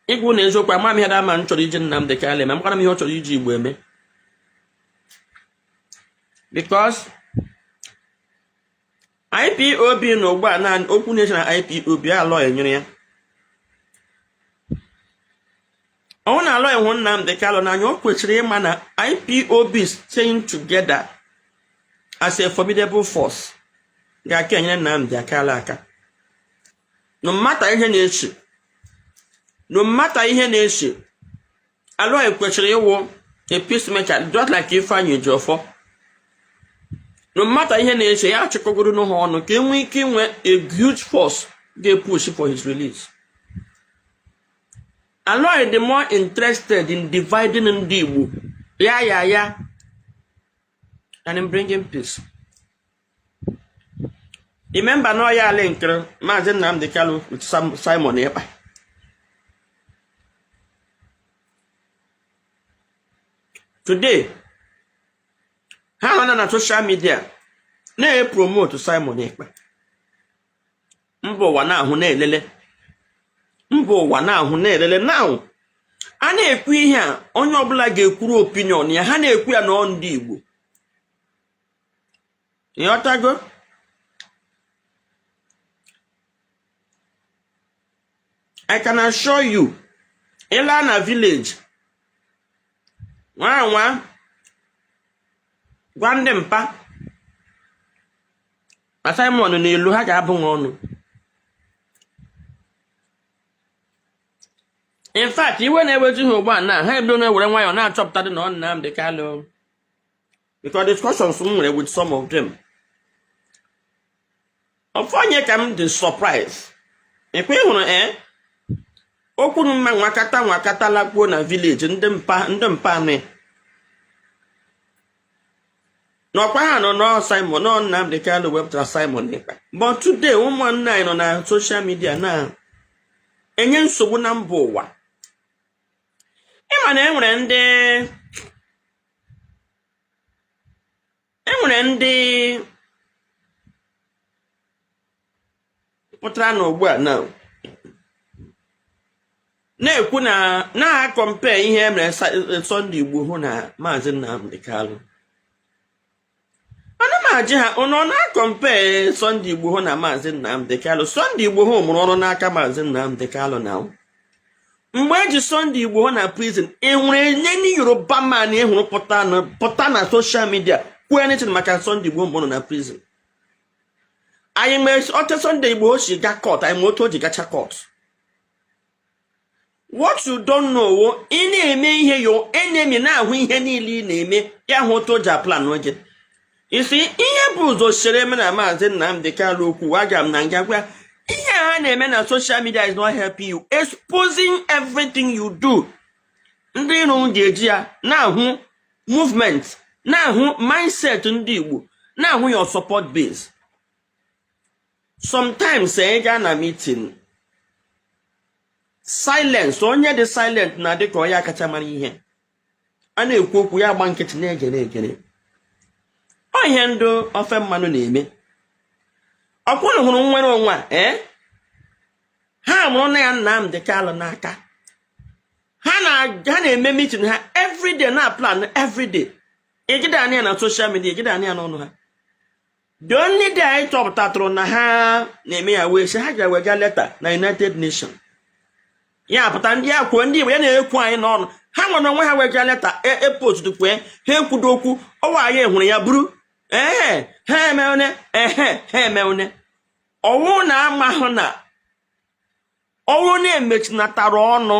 A: ịgwụ na eziokwu, ama m ihe da ma m chọrọ iji Nnamdi Kanu eme, amakwana m ihe ọ chọrọ iji Igbo eme, because IPOB na ugbu a na okwu na-eche na IPOB Aloy enyere ya ọnwụ na Aloy hụ Nnamdi Kanu n'anya, o kwesịrị ịma na IPOB staying together as a formidable force ga-aka enyere Nnamdi Kanu aka, no matter ihe na-eche, no matter ihe na-eche. Aloy kwesịrị ịwụ a peacemaker just like Ifeanyi Ejiofor. No matter ihe na-eche ya, achịkọgoro ha ọnụ ka e nwee ike inwe a huge force ga-epush for his release. Aloy dị more interested in dividing ndị Igbo ya ya ya and in bringing peace. Remember na ọya linkere Maazị Nnamdi Kanu with Simon Ekpa. Today ha nọ na social media na-epromote Simon Ekpa, mba ụwa na-ahụ na-elele, mba ụwa na-ahụ na-elele. Now a na-ekwu ihe a, onye ọbụla ga-ekwuru opinion ya. Ha na-ekwu ya na ọ ndị Igbo, ịghọtago? I can assure you, ịla na village nwa nwa gwa ndị mpa na Simon n'elu, ha ga-abụ nwa ọnụ. In fact, iwe na-eweju ha ugbu a na ha ebido na-ewere nwayọọ na-achọpụta dị na ọ Nnamdi Kanu Because discussions m nwere with some of them, ofu onye ka m dị surprise. Ekwe hụrụ ee okwu mma nwakata nwakata lakpuo na village, ndị mpa, ndị mpa anụ n'ọkwa ha nọ nọ Simon nọ Nnamdi Kanu wepụtara Simon Ekpa. But today, ụmụnne anyị nọ na social media na-enye nsogbu na mba ụwa. Ịma na enwere ndị pụtara na ugbu a na na-ekwu na na-compare ihe e mere Sunday Igboho na Maazị Nnamdi Kanu. Ana m ajụ ha, ụnụ ọ na-compare Sunday Igboho na Maazị Nnamdi Kanu? Sunday Igboho mụrụ ọrụ n'aka Maazị Nnamdi Kanu. Na mgbe eji Sunday Igboho na prison, enwere nye Yoruba man ị hụrụ pụta na social media kwuo anything maka Sunday Igboho mgbe ọ nọ na prison? Anyị mee otu Sunday Igboho si ga court, anyị ma otu o ji gacha court. What you don't know wo, ị na-eme ihe, your enemy na-ahụ ihe niile ị na-eme, ya hụ otu o ji aplan gị isi. Ihe bụ ụzọ chere eme na Maazị Nnamdi Kanu okwu, aga m na nga gwa ihe a ha na-eme na social media is not helping you, exposing everything you do. Ndị iro ga-eji ya na-ahụ movement, na-ahụ mindset ndị Igbo, na-ahụ your support base. Sometimes ị gaa na meeting, silence, onye dị silent na-adị ka onye kacha mara ihe a na-ekwu okwu, ya agba nkịtị na-egere egere. Ọ ihe ndị ofe mmanụ na-eme. Ọkwụnụ hụrụ nnwere onwe a, ee, ha mụrụ na ya Nnamdi Kanu n'aka ha na ha na-eme meeting ha everyday, na plan everyday. Ịgide anya na social media, ịgide anya n'ọnụ ha. The only day anyị chọpụtatụrụ na ha na-eme ya wee sị ha gara wega letter na United Nations, ya pụta ndị a kwuo, ndị Igbo ya na-ekwu anyị n'ọnụ. Ha nwere onwe ha wega letter, e-post kwee, ha ekwudo okwu ọwa. Anyị hụrụ ya buru ehe, ha emeune, ehe, ha emeune. Ọwụ na amahụ na ọwụ na-emechinatara ọnụ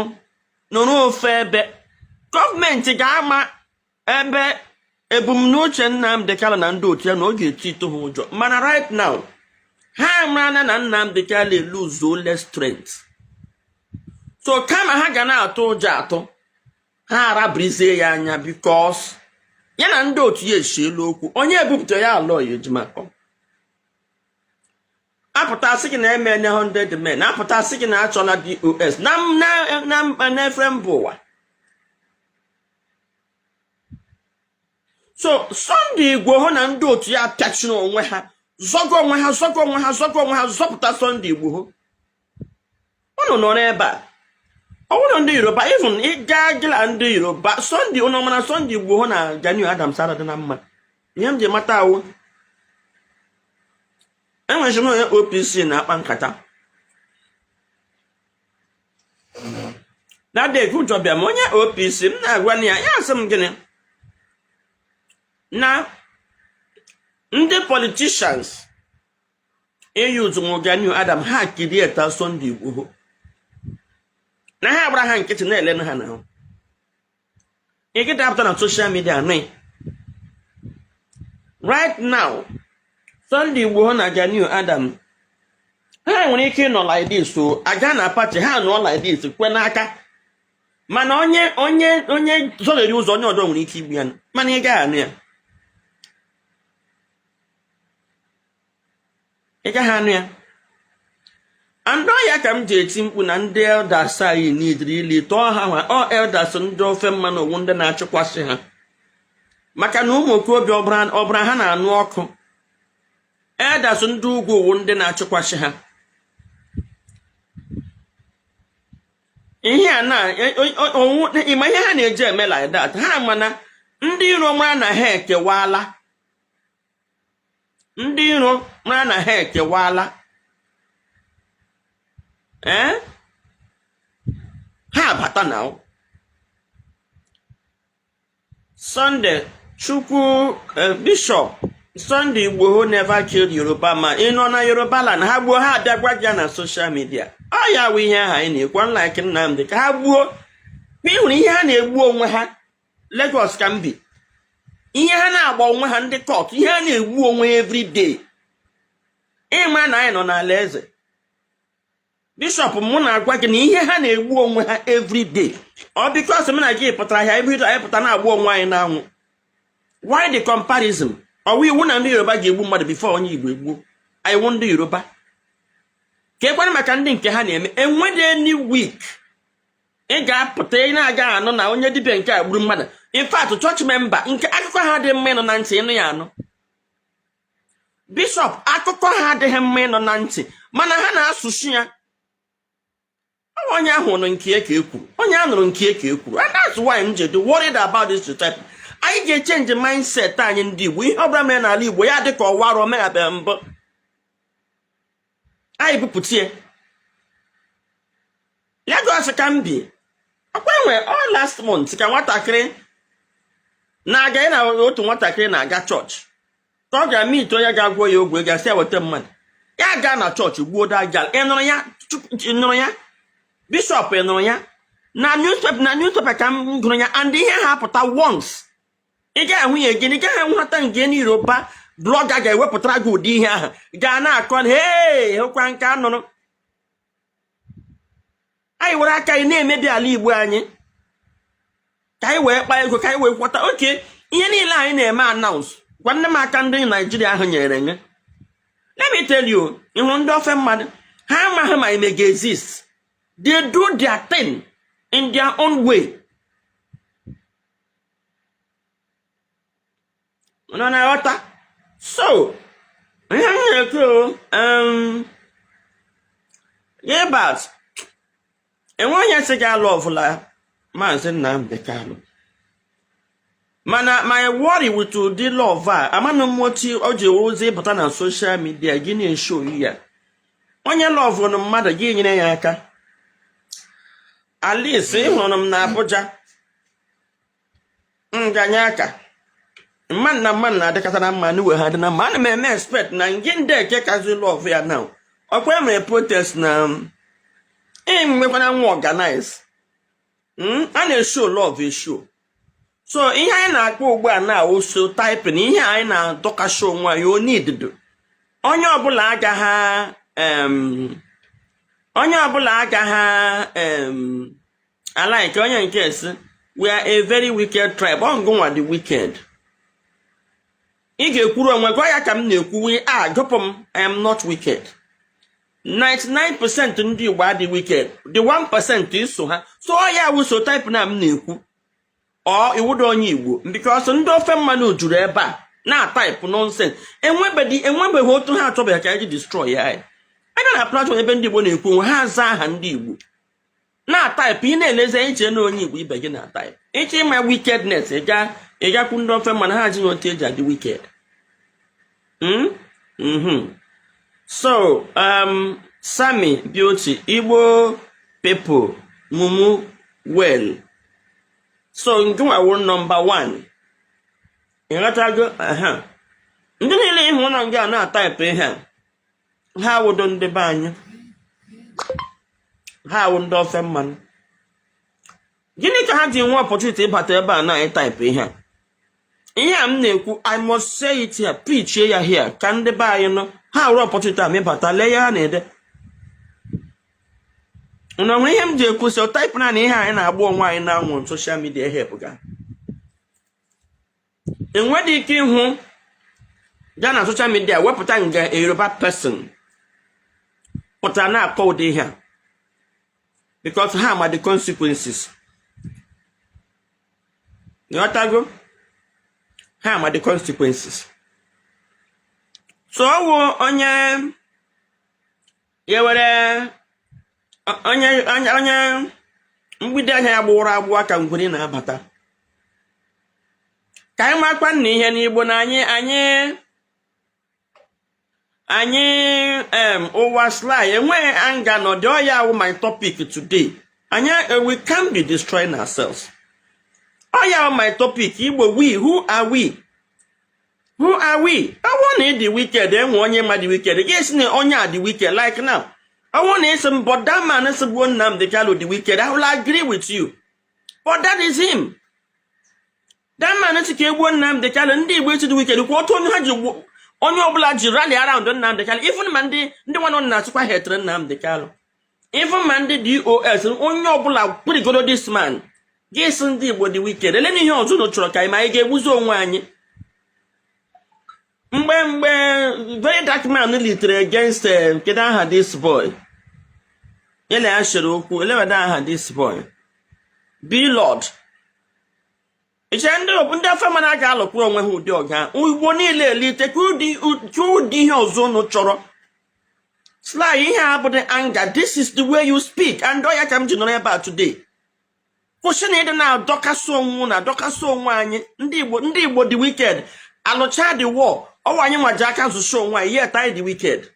A: nọrọ ofe ebe gọọmenti ga-ama ebe ebumnuche Nnamdi Kanu na ndị otu ya na ọ ga-eti ito ha ụjọ. Mana right now, ha marana na Nnamdi Kanu eluzuole strength, so kama ha ga na-atụ ụjọ atụ ha, arabirizie ya anya, because ya na ndị otu ya esielu okwu. Onye ebupụta ya alọ ya Ejimakọ apụta sị gị na eme 100 men, apụta sị gị na achọla DOS na na na n'efere mba ụwa. So Sunday Igboho na ndị otu ya pịachiri onwe ha, zọgo onwe ha, zọgo onwe ha, zọgo onwe ha, zọpụta Sunday Igboho. Unu nọ n'ebe a, ọ bụrụ ndị Yoruba, even ịga gịla ndị Yoruba, Sunday, ụnụ mara Sunday Igboho na Gani Adams adị na mma. Ihe m ji mata awụ, enwere m onye OPC na-akpa nkata that day ka ụjọ bịa m. Onye OPC m na-agwa ya, ya asị m gịnị, na ndị politicians eyuzu Gani Adam, ha create Sunday Igboho, na ha gbara ha nkịtị na-ele ha n'ahụ. Ị gịda apụta na social media nụ. Right now, Sunday Igboho na Gani Adam, ha nwere ike ịnọ like this, o aga na party ha nọ like this kwe n'aka, mana onye zọlere ụzọ, onye ọdọ nwere ike igbu ya, mana ị gaghị anụ ya, ị gaghị anụ ya. And ọ ya ka m ji eti mkpu na ndị elders anyị nidiri ili tọọ ha nwa ọ elders ndị ofe mmanụ owu, ndị na-achịkwasị ha, maka na ụmụ okorobịa ọbara ha na-anụ ọkụ. Elders ndị ugwu owu ndị na-achịkwasị ha ihe a na owu. Ịma ihe ha na-eji eme like that? Ha mana ndị iro mara na ha ekewala, ndị iro mara na ha ekewala, ee, ha abata na Sunday Chukwu, Bishop Sunday Igboho never killed Yoruba man. Ị nọ na Yoruba land, ha gbuo, ha abịa gwa gị na social media. Ọ ya wụ ihe ahụ anyị na-ekwu, unlike Nnamdi ka ha gbuo. Ị hụrụ ihe ha na-egbu onwe ha. Lagos ka m bi. Ihe ha na-agba onwe ha, ndị court, ihe ha na-egbu onwe ha everyday. Ịma na anyị nọ n'ala eze, bishọp, mụ na-agwa gị na ihe ha na-egbu onwe ha everyday, ọ because m na gị pụtara ahịa ebe anyị pụta na-agba onwe anyị n'anwụ. Why the comparison? Ọwụ iwu na ndị Yoruba ga-egbu mmadụ before onye Igbo egbuo? Anyị wụ ndị Yoruba ka ekwere maka ndị nke ha na-eme. Enweghị any week ị ga-apụta, ị na-aga anụ na onye dibịa nke a gburu mmadụ. In fact, church member nke akụkọ ha dị mma ịnụ na ntị, ịnụ ya anụ, bishọp, akụkọ ha adịghị mma ịnụ na ntị, mana ha na-asụsụ ya. Ọ bụ onye ahụ nụ nke ya ka e kwuru, onye a nụrụ nke ya ka e kwuru. And that's why m ji dị worried about this type. Anyị ga-echange mindset anyị, ndị Igbo. Ihe ọbụla mere n'ala Igbo, ya dị ka ọwara omenabe mbụ, anyị bupụta ya. Lagos ka m bi, ọkwa enwe all last month ka nwatakịrị na-aga, ya na otu nwatakịrị na-aga chọọchị, ka ọ gara meet onye ga-agwọ ya ogwe, gasị ya weta mmadụ, ya gaa na chọọchị gbuo dagal. Ị nụrụ ya? Ị nụrụ ya, bishọp? Ị nụrụ ya na newspaper? Na newspaper ka m gụrụ ya. And ihe ha pụta once, ị gaghị ahụ ya again. Ị gaghị ahụhata nke n'Yoruba blogger ga-ewepụtara gị ụdị ihe ahụ gaa na-akọ na hee, hụkwa nke a nụrụ. Anyị were aka anyị na-emebi ala Igbo anyị ka anyị wee kpaa ego, ka anyị wee kwọta oke ihe niile anyị na-eme announce. Gwa nne m, aka ndị Naijiria ahụ nyere nye. Let me tell you, ịhụrụ ndị ofe mmadụ, ha amaghị ma ime ga-exist. They do their thing in their own way. Nọ na-aghọta? So ihe m na-ekwu, Gilbert, enwe onye sị gị alụ ọbụla Maazị Nnamdi Kanu, mana my worry with ụdị love a, amanụ m otu o ji ozi ịpụta na social media gị na-eshow ya. Onye loveụrụ mmadụ, gị nyere ya aka. At least ị hụrụ m na Abuja, nganye aka mmadụ na mmadụ na-adịkọta na mma n'iwe ha dị na mma. Ana m eme expect na ngị ndị eke kazi love ya now. Ọkwa e mere protest na enwekwana nwa organize, a na-eshow love eshow. So ihe anyị na-akpọ ugbu a na so typing, ihe anyị na-adọkashi onwe anyị onye idido, onye ọbụla agaghị onye ọbụla agaghị alike onye nke esi. We are a very wicked tribe. Ọ ngụnwa dị wicked, ị ga-ekwuru onwe gwa ya ka m na-ekwu. We are, gụpụ m, I am not wicked. 99% ndị Igbo adị wicked, the 1% iso ha. So ọ ya wụ so type na m na-ekwu ọ iwudo onye Igbo, because ndị ofe mmanụ juru ebe a na-atype nonsense. Enwebeghị enwebeghị otu ha achọbeghị ka anyị destroy ya. Anyị abịa na platform ebe ndị Igbo na-ekwu onwe ha, aza aha ndị Igbo na-atype. Ị na-elezi iche na onye Igbo ibe gị na-atype. Ịchọ ịma wickedness, ị ga ịgakwu ndị ofe mmanụ, ha adịghị otu eji adị wicked. So Sami Beauty, Igbo people mumu well. So nke nwa number one, ịghọtago? Aha ndị niile ịhụ na nga na-atype ihe a, ha awụdo ndị be anyị, ha awụ ndị ofe mmanụ. Gịnị ka ha ji nwee opportunity ịbata ebe a na type ihe a? Ihe a m na-ekwu, I must say it here, preach ya here, ka ndị be anyị nọ. Ha were opportunity a mịbata, lee ya, ha na-ede na nwere ihe m ji ekwu. So type na ihe anyị na-agba onwe anyị na-anwụ social media help ga enweghị ike ịhụ gaa na social media wepụta nga a Yoruba person pụtara na-akọ ụdị ihe a, because ha ma the consequences. Nghọtago? Ha ma the consequences. So ọwụ onye ya were onye mgbidi anya ya gbụrụ agbụ ka ngwere na-abata. Ka anyị makwa na ihe n'Igbo na anyị ụwa sly enweghị anga nọ dị ọya awụ my topic today. Anyị we can't be destroying ourselves. Ọya awụ my topic. Igbo, we, who are we? Who are we? Ọ bụrụ na ị dị wicked, enwe onye ma dị wicked, gị na onye a dị wicked. Like now, ọ bụrụ na ị sị m, but that man sịgbuo Nnamdi Kanu dị wicked, I will agree with you, but that is him. That man sị ka egbuo Nnamdi Kanu. Ndị Igbo isi dị wicked kwa otu onye ha ji onye ọbụla ji rally around Nnamdi Kanu, even ma ndị nwanne na-achịkwa hetere Nnamdi Kanu, even ma ndị DOS, onye ọbụla kpirigodo this man. Gị sị ndị Igbo dị wicked. Ele ihe ọzọ unu chọrọ ka anyị ma anyị ga-egbuzi onwe anyị? Mgbe Very Dark Man litere against kedu aha this boy ele ya shere okwu, eleweda aha this boy Blord iche, ndị ofe mana ga-alụkwuru onwe ha ụdị ọga. Igbo niile elite ka ụdị ihe ọzọ unu chọrọ. Sly, ihe a abụghị anger. This is the way you speak, and ọ ya ka m ji nọrọ ebe a today. Kwụsị na ịdị na-adọkasị onwe na adọkasị onwe anyị. Ndị Igbo, ndị Igbo dị wicked. Alụcha the war, ọwa anyị nwaji aka zụcha onwe anyị, yet anyị dị wicked.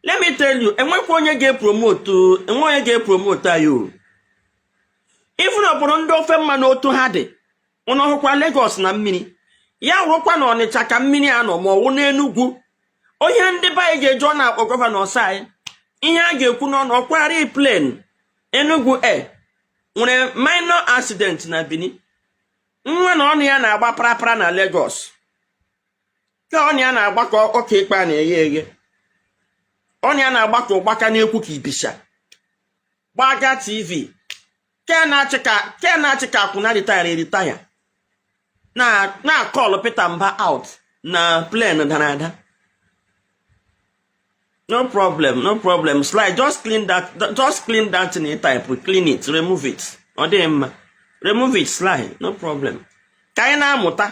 A: Let me tell you, enwekwa onye ga-epromote, enwe onye ga-epromote anyị o. Even obodo ndị ofe mmanụ otu ha dị, ụnụ ọhụkwa Lagos na mmiri ya wụrụkwa na Ọnịcha ka mmiri anọ, ma ọwụ n'Enugwu, onye ndị be anyị ga-eji ọ na-akpọ governor ọsọ anyị, ihe a ga-ekwu n'ọnụ ọkwari plane Enugu Air nwere minor accident na Benin, nwa na ọnụ ya na-agba parapara na Lagos, ka ọnụ ya na-agba ka ọka ikpe a na-eghe eghe, ọnụ ya na-agba ka ụgbaka na-ekwu ka ibisha gbaga TV, ke na-achị ka akwụna retire eretire na na-acall Peter Mba out na plane dara ada. No problem, no problem. Slide, just clean that, just clean that thing you type. Clean it, remove it. Ọ dịghị mma. Remove it, slide, no problem. Ka anyị na-amụta,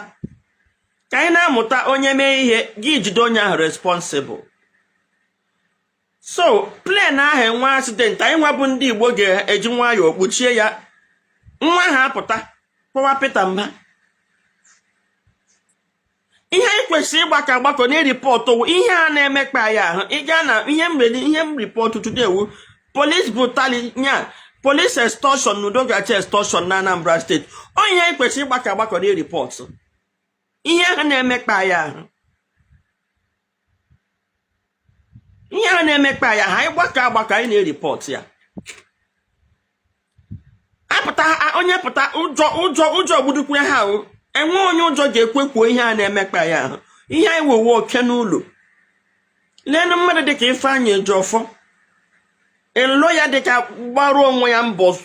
A: ka anyị na-amụta. Onye mee ihe gị, jide onye ahụ responsible. So plane ahụ enwe accident, anyị nwa bụ ndị Igbo ga-eji nwayọọ kpuchie ya. Nwa ha apụta kpọwa Peter Mba. Ihe anyị kwesịrị ịgbakọ agbakọ na report wụ ihe a na-emekpa anyị ahụ. Ị gaa na ihe m redi, ihe m report today wu police brutality nya, police extortion na Udogachi extortion na Anambra State. Ọ ihe anyị kwesịrị ịgbakọ agbakọ na report, ihe ahụ na-emekpa anyị ahụ, ihe ahụ na-emekpa anyị ahụ. Anyị gbakọ agbakọ, anyị na-ereport ya. Apụta onye pụta, ụjọ ụjọ ụjọ gbudukwe ha o. Enwe onye ụjọ ga-ekwe kwuo ihe a na-emekpa ya ahụ. Ihe anyị wewe oke n'ụlọ. Leenụ mmadụ dịka Ifeanyị Ejiofor, elo ya dịka gbaruo onwe ya mbọ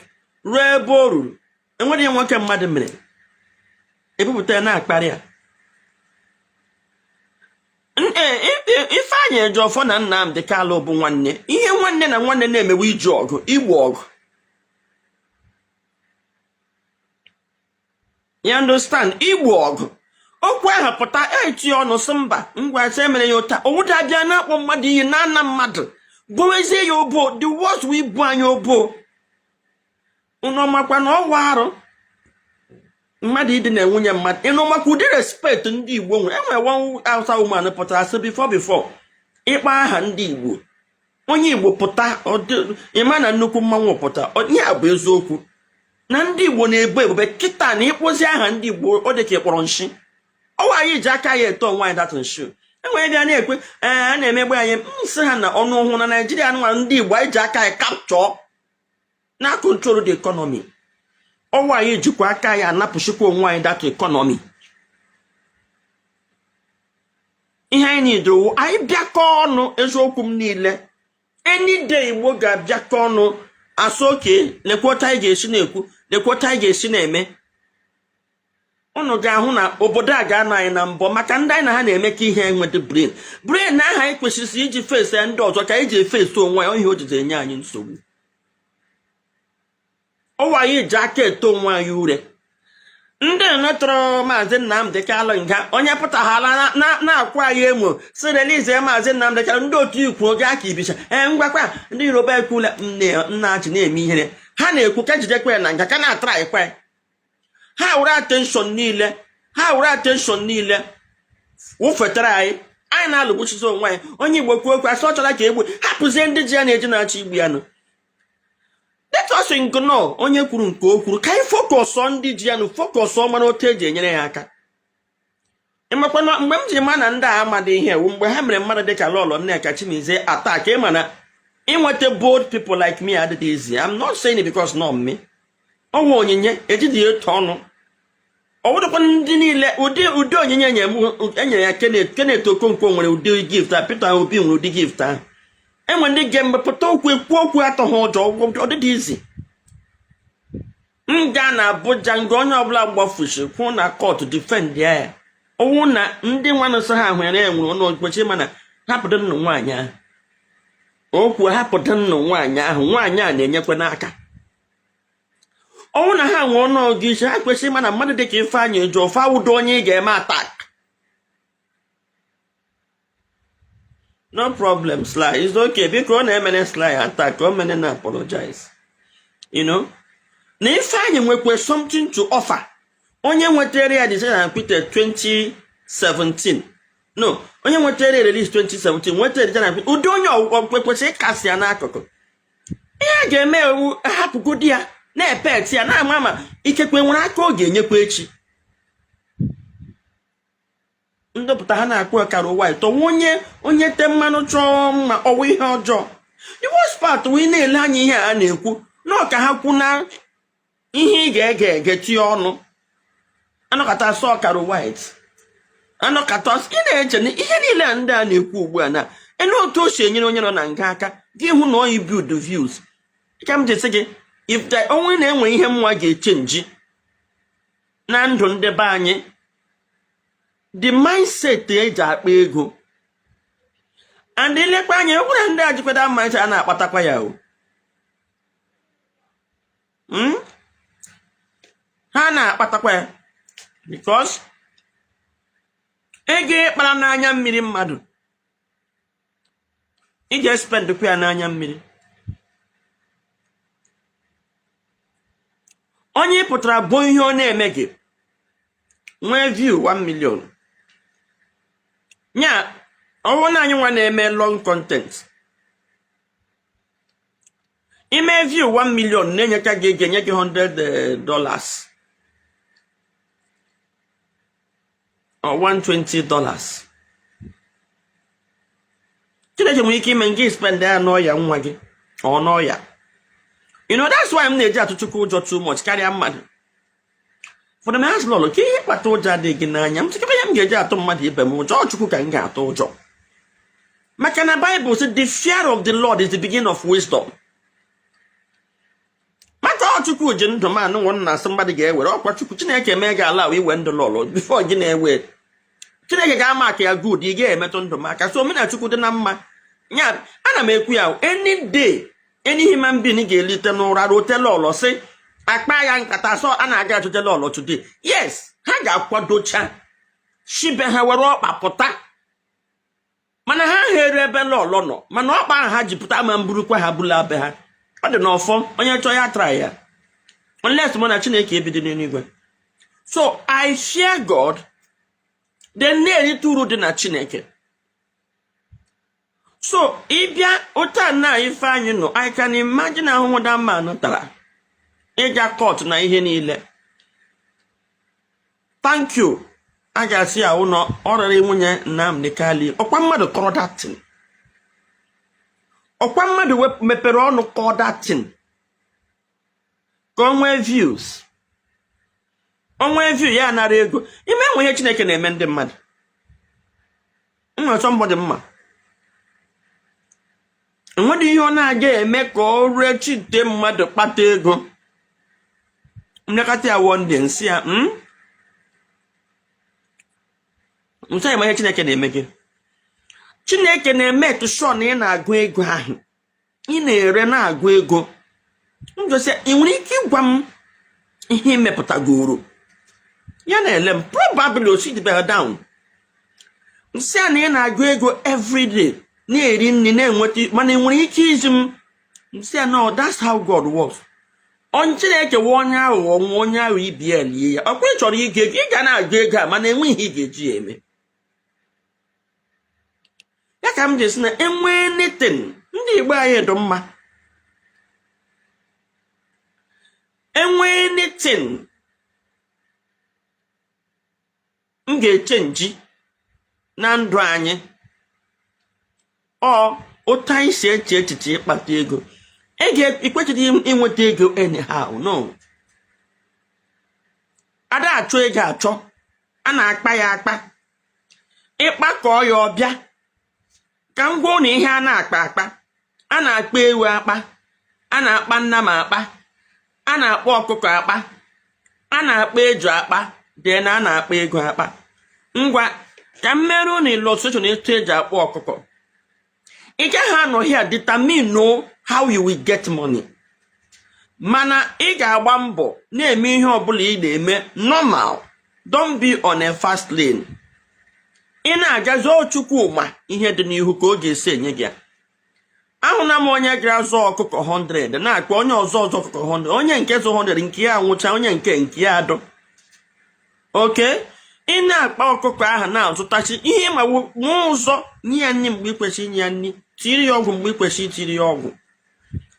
A: ruo ebe o ruru. Enwere ihe nwoke mmadụ mere ebupụta ya na-akparị ya. Ifeanyị Ejiofor na Nnamdi Kanu bụ nwanne. Ihe nwanne na nwanne na-emewe iji ọgụ igbu ọgụ, you understand? Igbu ọgụ okwu ahụ pụta, eti ọnụ sị mba, ngwa, sị emere ya ụta. Owuda abịa na-akpọ mmadụ iyi na-ana mmadụ, gbowezie ya obo. The worst wee ibu anyị obo. Unu makwa na ọwa arụ mmadụ ịdị na nwunye mmadụ. Ịnụ maka ụdị respect ndị Igbo nwere. Enwere one Hausa woman pụtara sị before ịkpọ aha ndị Igbo, onye Igbo pụta, ịma na nnukwu mmanwụ pụta. Ihe a bụ eziokwu na ndị Igbo na-ebu ebube kịta na ịkpụzi aha ndị Igbo, ọ dị ka ịkpọrọ nshi. Ọwa anyị ji aka ya eto onwe anyị that nshi. Enwere bịa na-ekwe, ee, a na-emegbu anyị, m sị ha na ọnụ ọhụụ na Naijiria nwa ndị Igbo anyị ji aka anyị capture na control the economy. Ọnwa anyị jikwa aka anyị anapụchikwa onwe anyị that economy. Ihe anyị nidowo, anyị bịakọ ọnụ. Eziokwu m niile, any day Igbo ga-abịakọ ọnụ asụ oke, lekwota anyị ga-esi na-ekwu, lekwota anyị ga-esi na-eme. Unu ga-ahụ na obodo a ga-anọ anyị na mbọ, maka ndị anyị na ha na-eme ka ihe enweta brain brain na aha anyị kwesịrị iji face ya. Ndị ọzọ ka anyị ji efesi onwe ya. Ihe o jizi enye anyị nsogbu, ụwa anyị ji aka eto onwe anyị ure. Ndị netọrọ Maazị Nnamdị Kanụ nga, onye pụtaghala na-akwa anyị emo si release Maazị Nnamdị Kanụ, ndị otu ikwu oge aka ibicha. Ee, ngwakwa ndị Yoruba ekwula nna achị na-eme ihere. Ha na-ekwu ka jidekwa ya na nga, ka na-atara ekwe ha were attention niile, ha were attention niile wụfetara anyị. Anyị na-alụgbuchizi onwe anyị. Onye Igbo kwuo okwu, asị ọ chọrọ ka egbu. Hapụzie ndị ji ya na-eji na-achọ igbu ya nụ. Let us ignore onye kwuru nke o kwuru, ka anyị focus ndị ji ya nụ, focus mara otu eji enyere ya aka. Ịmakwa na mgbe m ji ma na ndị a amadị ihe ewu, mgbe ha mere mmadụ dịka Lọlọ Nneka Chimezie attack. Ịma na inweta bold people like me adịghị easy. I'm not saying it because not me. Ọnwa onyinye ejidị ya eto ọnụ. Ọ bụrụkwa ndị niile ụdị onyinye enyere ya. Kenneth Okonkwo nwere ụdị gift a, Peter Obi nwere ụdị gift ahụ. Enwe ndị ga-emepụta okwu, ekwu okwu atọ ha ụjọ. Ọ dịdị izi m gaa na Abuja nga onye ọbụla gbafusi kwụ na court defend ya. Ọwụ na ndị nwa nso ha hụrụ ya nwere ọnụ okpechi, mana hapụdụ nnụ nwaanyị ahụ okwu, hapụdụ nnụ nwaanyị ahụ. Nwaanyị a na-enyekwa n'aka ọnwụ na ha nwee ọnụọgụ isi ha kwesịrị ịma na mmadụ dịka Ifeanyị Ejiofor awụdo onye ị ga-eme attack. No problem, Sly, it's okay. Biko, ọ na-emene Sly attack, o mene na apologize na Ifeanyị nwekwa something to offer. Onye nwetara ya decision and acquitted 2017, no, onye nwetara ya release 2017, nwetara decision and acquitted, ụdị onye ọgwụgwọ kwesịrị ịkasị ya n'akụkụ. Ihe a ga-eme ewu hapụgodi ya na-epet ya, na-ama ma ikekwe nwere aka ọ ga-enyekwa echi. Ndọpụta ha na-akpụ ọkara ụwa ịtọwa onye te mmanụ chọọ mma, ọwa ihe ọjọọ. The worst part wee na-ele anya ihe a na-ekwu na ọka ha kwu na ihe ị ga-ege ege tie ọnụ anọkọta asọ ọkara white anọkọta. Ị na-eche na ihe niile a ndị a na-ekwu ugbu a na elu otu o si enyere onye nọ na nga aka gị hụ na oyi build views ka m ji sị gị, if the onwe na-enwe ihe mnwa ga-echange na ndụ ndị be anyị, the mindset eji akpa ego and ilekwa anya enwere ndị ajikwada mindset a na-akpatakwa ya o. Ha na-akpatakwa ya because ego ịkpara n'anya mmiri mmadụ, ị ga-espendkwa ya n'anya mmiri. Onye ị pụtara bụ ihe ọ na-eme gị nwee view 1 million nya ọwụ na anyị nwa na-eme long content, ime view 1 million na-enyeka gị, ga-enye gị $100 or $120. Chineke nwere ike ime nke spend ya n'ọya nwa gị ọ n'ọya. That's why m na-eji atụ Chukwu ụjọ too much karịa mmadụ. Ụfọdụ m asị, "Lọlọ, ka ihe kpata ụjọ adịghị gị n'anya?" M sịkwa ya, m ga-eji atụ mmadụ ibe m ụjọ, ọ Chukwu ka m ga-atụ ụjọ, maka na Bible sị the fear of the Lord is the beginning of wisdom. Maka ọ Chukwu ji ndụ m anụnwụ nna asị mmadụ ga-ewere ọkwa Chukwu. Chineke mee gị ala iwe ndụ lọlọ before gị na-ewe. Chineke ga-ama aka ya good, ị ga-emetụ ndụ m aka. So omenala Chukwu dị na mma ya, ana m ekwu ya, any day any human being ga-elite n'ụra rote lọlọ sị akpa ya nkata sọ a na-aga achụte lọlọ today, yes, ha ga-akwadocha shibe ha were ọkpa pụta, mana ha here ebe lọlọ nọ, mana ọkpa ahụ ha ji pụta ama mburukwa ha bụla be ha. Ọ dị n'ọfọ, onye chọọ ya try ya, unless mụ na Chineke ebido n'eluigwe. So I fear God, then na-erite uru dị na Chineke. So ịbịa otu a na Ifeanyị nọ, I can imagine ahụhụ that man tara ịga court na ihe niile. Thank you. A ga-asị ya ụlọ ọ rịrị nwunye Nnamdi Kanu. Ọkwa mmadụ kọrọ that thing, ọkwa mmadụ mepere ọnụ kọọ that thing ka o nwee views, o nwee view ya nara ego. Ime enwe ihe Chineke na-eme ndị mmadụ nwere somebody mma enweghị ihe ọ na-aga eme ka ọ ree chite mmadụ kpata ego. Nlekọta ya one day, nsị ya nsị ya ma ihe Chineke na-eme gị. Chineke na-eme to sure na ị na-agụ ego ahụ ị na-ere na-agụ ego. M jụsị, ị nwere ike ịgwa m ihe ị mepụtagoro? Ya na-ele m, probably o sit down. Nsị a na ị na-agụ ego everyday, na-eri nri, na-enweta, mana ị nwere ike izi m? Nsị a, no, that's how God works. Onye Chineke wee onye aghụghọ nwa onye aghụghọ ibi ya lie ya. Ọkwa ị chọrọ ịgụ ego, ị ga na-agụ ego a, mana enweghị ihe ị ga-eji ya eme. Ya ka m ji sị na enwee anything ndị Igbo anyị dị mma, enwee anything m ga-echange na ndụ anyị, ọ otu anyị si eche echiche ịkpata ego. Ego ikwechiri inweta ego anyhow, no. Ada achọ ego achọ, a na-akpa ya akpa. Ịkpakọọ ya, ọbịa ka m gwa unu ihe a na-akpa akpa. A na-akpa ewu akpa, a na-akpa nnama akpa, a na-akpa ọkụkọ akpa, a na-akpa eju akpa, dee na a na-akpa ego akpa. Ngwa, ka m mere unu illustration etu eji akpọ ọkụkọ. Ị gaghị anọ here determine how you will get money, mana ị ga-agba mbọ na-eme ihe ọbụla ị na-eme normal. Don't be on a fast lane. Ị na-agazi Chukwuma ihe dị n'ihu ka ọ ga-esi enye gị ya. Ahụna m onye gara zụọ ọkụkọ 100, na-akpọ onye ọzọ ọzọ ọkụkọ 100. Onye nke zụ 100 nke ya anwụcha, onye nke ya adụ oke. Ị na-akpa ọkụkọ ahụ, na-azụtachi ihe ma nwee ụzọ nye ya nri mgbe ị kwesịrị inye ya nri, tiri ya ọgwụ mgbe ị kwesịrị itiri ya ọgwụ,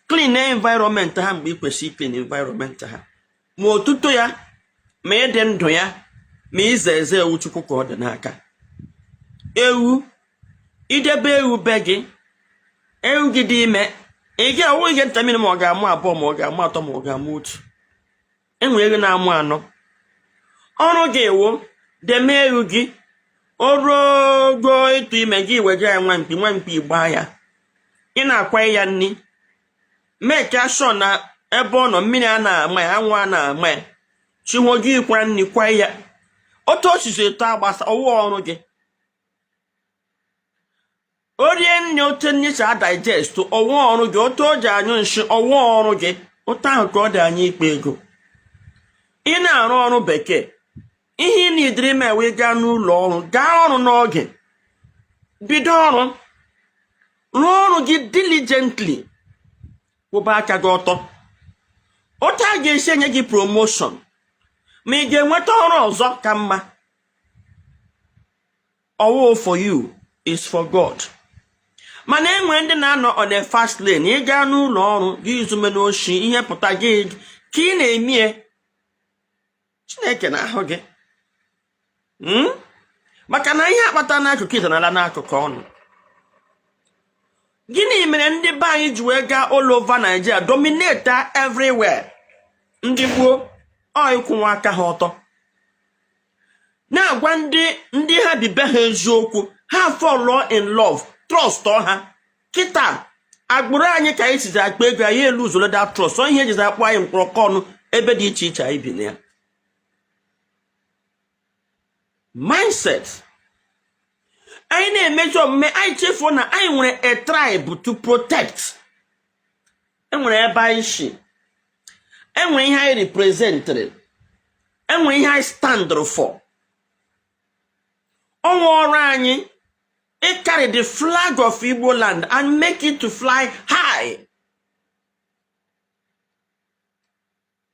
A: clean environment ha mgbe ị kwesịrị clean environment ha. Ma otuto ya, ma ịdị ndụ ya, ma ize eze ewu, Chukwu ka ọ dị n'aka. Ewu, idebe ewu be gị, ewu gị dị ime, ị ga-awụ ihe ntamiri ma ọ ga-amụ abụọ, ma ọ ga-amụ atọ, ma ọ ga-amụ otu. Enwere ewu na-amụ anọ. Ọrụ gị ewu deme ewu gị, o ruo ogo ịtụ ime, gị wega ya nwa mkpi. Nwa mkpi gbaa ya, ị na-akwa ya nri, mee ka sure na ebe ọ nọ mmiri a na-ama ya, anwụ a na-ama ya, chihuo gị kwara nri kwa ya. Otu osisi eto agbasa ọwụ ọrụ gị. O rie nri, otu nri si adigest, ọwụ ọrụ gị. Otu o ji anyụ nshi, ọwụ ọrụ gị. Otu ahụ ka ọ dị anyị ikpe ego. Ị na-arụ ọrụ bekee, ihe ị na-ediri ime wee gaa n'ụlọ ọrụ, gaa ọrụ n'oge, bido ọrụ, rụọ ọrụ gị diligently, kwụba aka gị ọtọ. Otu a ga-esi enye gị promotion, ma ị ga-enweta ọrụ ọzọ ka mma, ọwụ for you is for God. Mana enwe ndị na-anọ on a fast lane. Ị gaa n'ụlọ ọrụ gị, izume n'oshi, ihe pụta gị ka ị na-emie, Chineke na-ahụ gị. Maka na ihe akpata n'akụkụ ịdanala n'akụkụ ọnụ. Gịnị mere ndị be anyị ji wee gaa all over Nigeria, dominate everywhere? Ndị gboo, ọ ịkwụnwa aka ha ọtọ, na-agwa ndị ha bibe ha eziokwu, ha fall in love, trust ha. Kịta agbụrụ anyị ka anyị sizi akpa ego anyị elu usoro that trust. Ọ ihe ejizi akpọ anyị mkpọrọkọnụ ebe dị iche iche anyị bi na ya. Mindset anyị na-emezi omume anyị, chefuo na anyị nwere a tribe to protect. Enwere ebe anyị si, enwere ihe anyị representịrị, enwere ihe anyị standụrụ for. Ọnwa ọrụ anyị carry the flag of Igbo land and make it to fly high.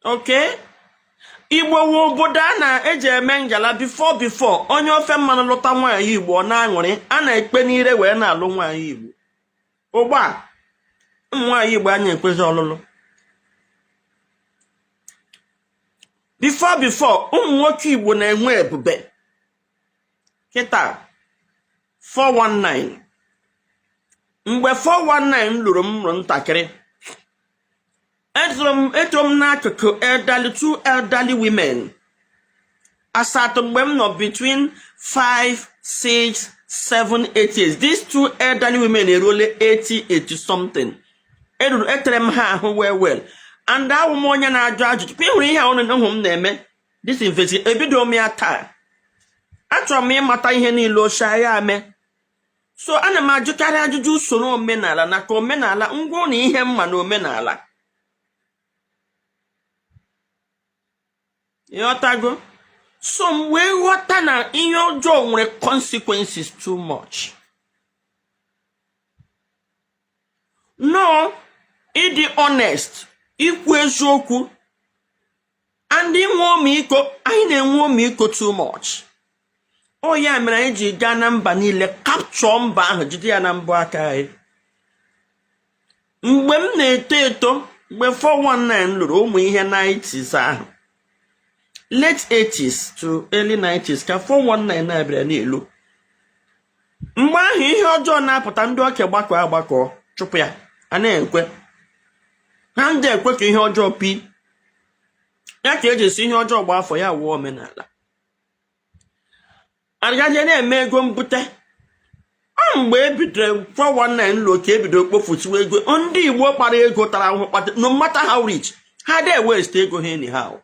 A: Okay, Igbo wu obodo a na-eji eme ngala. Before onye ofe mmanụ lụta nwaanyị Igbo, ọ na-aṅụrị, a na-ekpe n'ire wee na-alụ nwaanyị Igbo. Ugbu a, ụmụ nwaanyị Igbo anya ekwezi ọlụlụ. Before ụmụ nwoke Igbo na-enwe ebube. Kịta 419, mgbe 419 lụrụ m mụrụ ntakịrị, etoro m n'akụkụ elderly, two elderly women asatọ. Mgbe m nọ between 5, 6, 7, 8 years, these two elderly women eruole 80, 80 something. Eruru etere m ha ahụ well well, and awụ m onye na-ajụ ajụjụ. Kwa ịhụrụ ihe a ọnụ hụ m na-eme this investigation, ebido m ya taa. Achọrọ m ịmata ihe niile ochie ya ame, so ana m ajụkarị ajụjụ usoro omenala na ka omenala ngwa na ihe mma na omenala. Ịghọtago? So m wee ghọta na ihe ọjọọ nwere consequences too much. No, ịdị honest, ikwu eziokwu and inwe ọmịiko. Anyị na-enwe ọmịiko too much. Ọ ya mere anyị ji gaa na mba niile, capture mba ahụ, jide ya na mbọ aka anyị. Mgbe m na-eto eto, mgbe 419 lụrụ ụmụ ihe 90s ahụ, late 80s to early 90s, ka 419 na-abịara n'elu. Mgbe ahụ ihe ọjọọ na-apụta, ndị oke gbakọ agbakọ chụpụ ya. A na-ekwe ha ndị ekwe ka ihe ọjọọ pi. Ya ka eji esi ihe ọjọọ gba afọ ya wụọ omenala. Agaje na-eme ego mbute. Ọ mgbe e bidoro 419 lo ka ebido kpofusiwa ego ndị Igbo kpara ego, tara ahụhụ kpata. No matter how rich ha dey, waste ego ha anyhow.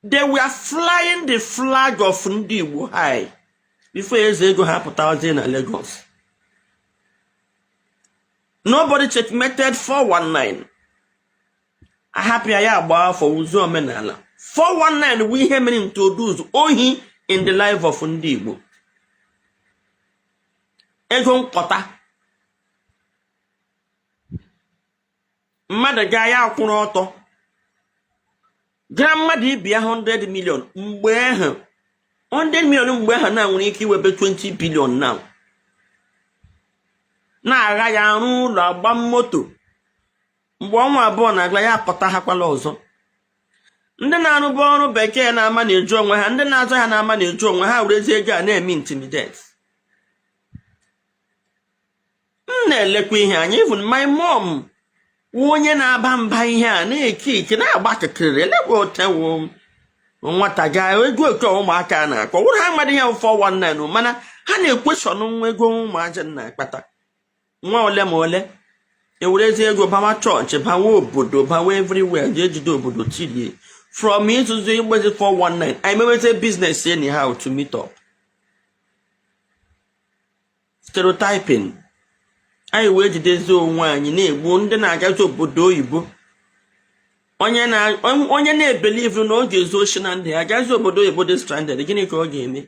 A: They were flying the flag of ndị Igbo high before eze ego ha pụtazie na Lagos. Nobody checkmated 419. Ahapụ ya, ya agba afọ wuzie omenala. 419 bụ ihe mere introduce ohi in the life of ndị Igbo. Ego nkọta mmadụ gaa ya akwụrụ ọtọ gaa mmadụ ibi ya 100 million mgbe ahụ. 100 million mgbe ahụ na nwere ike iwebe 20 billion now. Na-agha ya, arụ ụlọ, agba moto. Mgbe ọnwa 2 na-aga, ya akọta hakwala ọzọ. Ndị na-arụbu ọrụ bekee na-ama na-eju onwe ha, ndị na-azụ ha na-ama na-eju onwe ha, werezi ego a na-eme intimidate. M na-elekwa ihe anya. Even my mom wụ onye na-aba mba ihe a na-eke ike na-agba kịkịrị. Elekwa otewo nwata gaa ego oke ụmụaka a na-akpọ wụrụ ha amadị ihe 419, mana ha na-ekweshọn nwa ego ụmụaja na-akpata nwa ole ma ole. Ewerezi ego bawa chọọchị, bawa obodo, bawa everywhere, jee jide obodo tirie from ịzụzụ igbezi 419. Anyị meweze business anyhow to meet up stereotyping. Anyị wee jidezi onwe anyị na-egbu ndị na-agazi obodo oyibo. Onye na-ebelieve na ọ ga-ezu oshi na ndụ ya agazi obodo oyibo dị stranded, gịnị ka ọ ga-eme?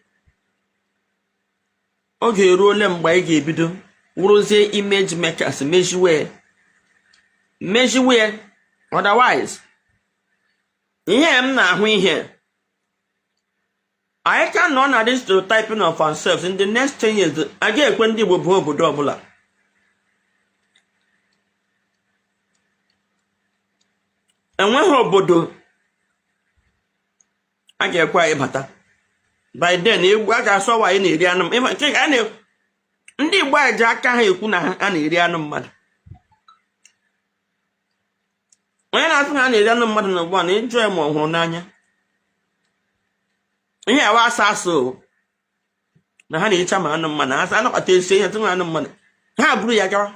A: Oge eruole mgbe anyị ga-ebido wụrụzie image makers, meziwe meziwe. Otherwise, ihe m na-ahụ, ihe anyị ka nọ na this stereotyping of ourselves, in the next 10 years a ga-ekwe ndị Igbo bụ obodo ọbụla. Enweghị obodo a ga-ekwe anyị bata. By then, egwu a ga-asọwa anyị na-eri anụ nke a ndị Igbo anyị ji aka ha ekwu na ha na-eri anụ mmadụ. Onye na-asị na a na-eri anụ mmadụ na ugbu a na ịjụ ya ma ọ hụrụ n'anya ihe awa asa asụ na ha na-echa ma anụ mmadụ asa anakọta esi ihe tụrụ anụ mmadụ, ha buru ya gawa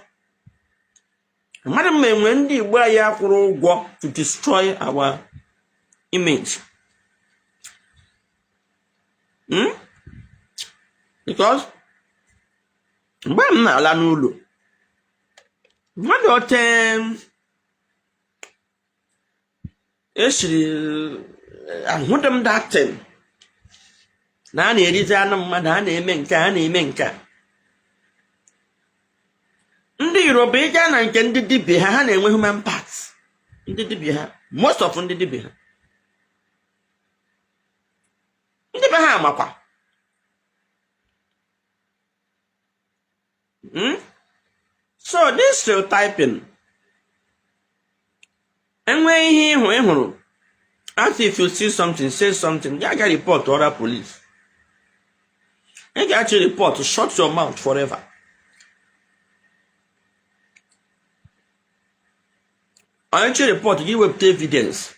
A: mmadụ. Ma enwe ndị Igbo anyị akwụrụ ụgwọ to destroy our image? Because mgbe m na-ala n'ụlọ mmadụ ote esiri ahụdị m datin na a na-erizi anụ mmadụ, a na-eme nke a, na-eme nke a. Ndị Yoruba, ị gaa na nke ndị dibịa ha, ha na-enwe human parts. Ndị dibịa ha, most of ndị dibịa ha, ndị be ha amakwa. So this stereotyping, enwe ihe ịhụ ị hụrụ, as if you see something, say something. Ya ga report ọra police, ị ga-achị report, shut your mouth forever. Onye chi report gị, wepụta evidence,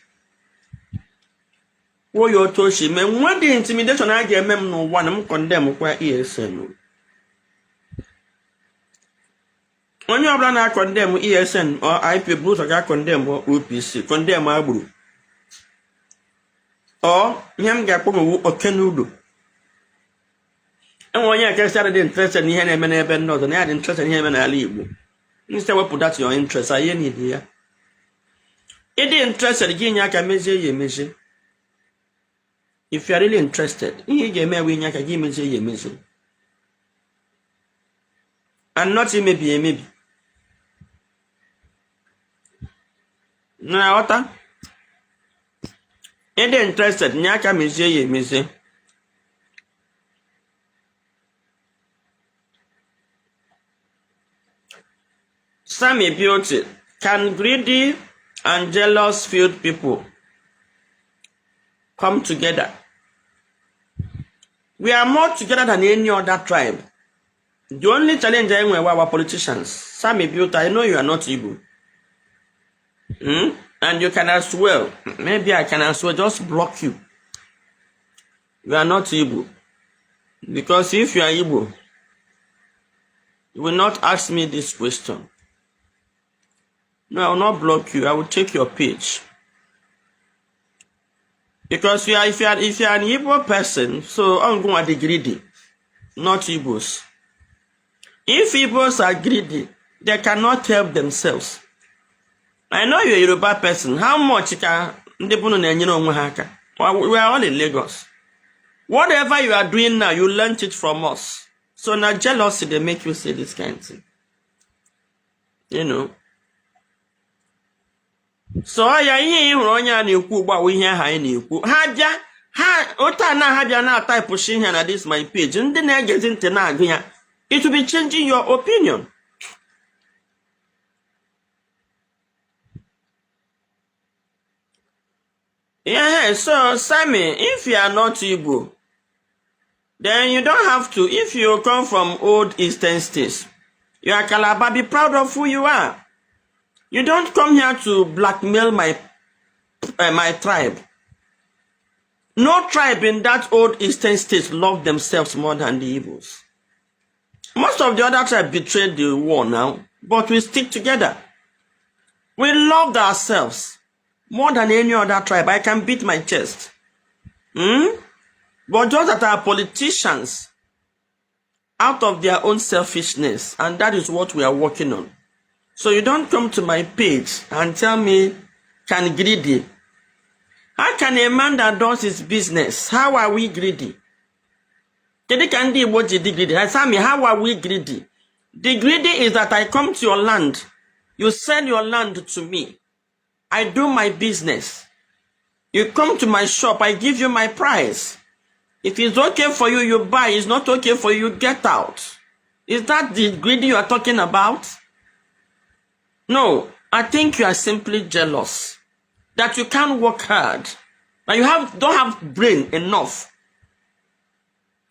A: kwuo ya otu o si mee. Nwa dị intimidation a ga-eme m n'ụwa na m condemn kwa ESN. Onye ọbụla na-acondemn ESN or IPOB bụ ụzọ ga-acondemn OPC, condemn agburu ọ. Ihe m ga-akpọ m wu oke n'ụlọ. Enwe onye nke sị adịghị interested n'ihe na-eme n'ebe ndị ọzọ, na ya dị interested n'ihe na-eme n'ala Igbo. Instead, wepụ that your interest. Anyị need ya. Ịdị interested gị inye aka mezie ya emezie. If you are really interested, ihe ị ga-eme ewe inye aka gị mezie ya emezie and not imebi emebi. Na-aghọta? Ịdị interested, nye aka mezie ya emezie. Sammy Beauty, can greedy and jealous filled people come together? We are more together than any other tribe. The only challenge anyị nwere, our politicians. Sammy Beauty, I know you are not Igbo. And you can as well, maybe I can as well just block you. You are not Igbo. Because if you are Igbo, you will not ask me this question. No, I will not block you. I will take your page. Because you are, if you are an Igbo person, so I'm going to be greedy, not Igbos. If Igbos are greedy, they cannot help themselves. I know you're a Yoruba person. How much ka ndị bunu na-enyere onwe ha aka? Well, we are all in Lagos. Whatever you are doing now, you learnt it from us. So now jealousy they make you say this kind of thing. So ya ihe ị hụrụ onye a na-ekwu ugbu a wụ ihe ahụ anyị na-ekwu. Ha bịa ha otu a na ha bịa na-ataịpụshi ihe na this my page. Ndị na-egezi ntị na-agụ ya. It will be changing your opinion. Yeah, so Sammy, if you are not Igbo, then you don't have to. If you come from old Eastern states, you are Calabar, be proud of who you are. You don't come here to blackmail my tribe. No tribe in that old Eastern states love themselves more than the Igbos. Most of the other tribes betrayed the war now, but we stick together. We loved ourselves more than any other tribe. I can beat my chest. But just that our politicians, out of their own selfishness, and that is what we are working on. So you don't come to my page and tell me, can greedy. How can a man that does his business, how are we greedy? Kedu ka ndị Igbo ji dị greedy? Sammy, how are we greedy? The greedy is that I come to your land, you sell your land to me. I do my business. You come to my shop, I give you my price. If it's okay for you, you buy. It's not okay for you, get out. Is that the greedy you are talking about? No, I think you are simply jealous that you can't work hard, that you have don't have brain enough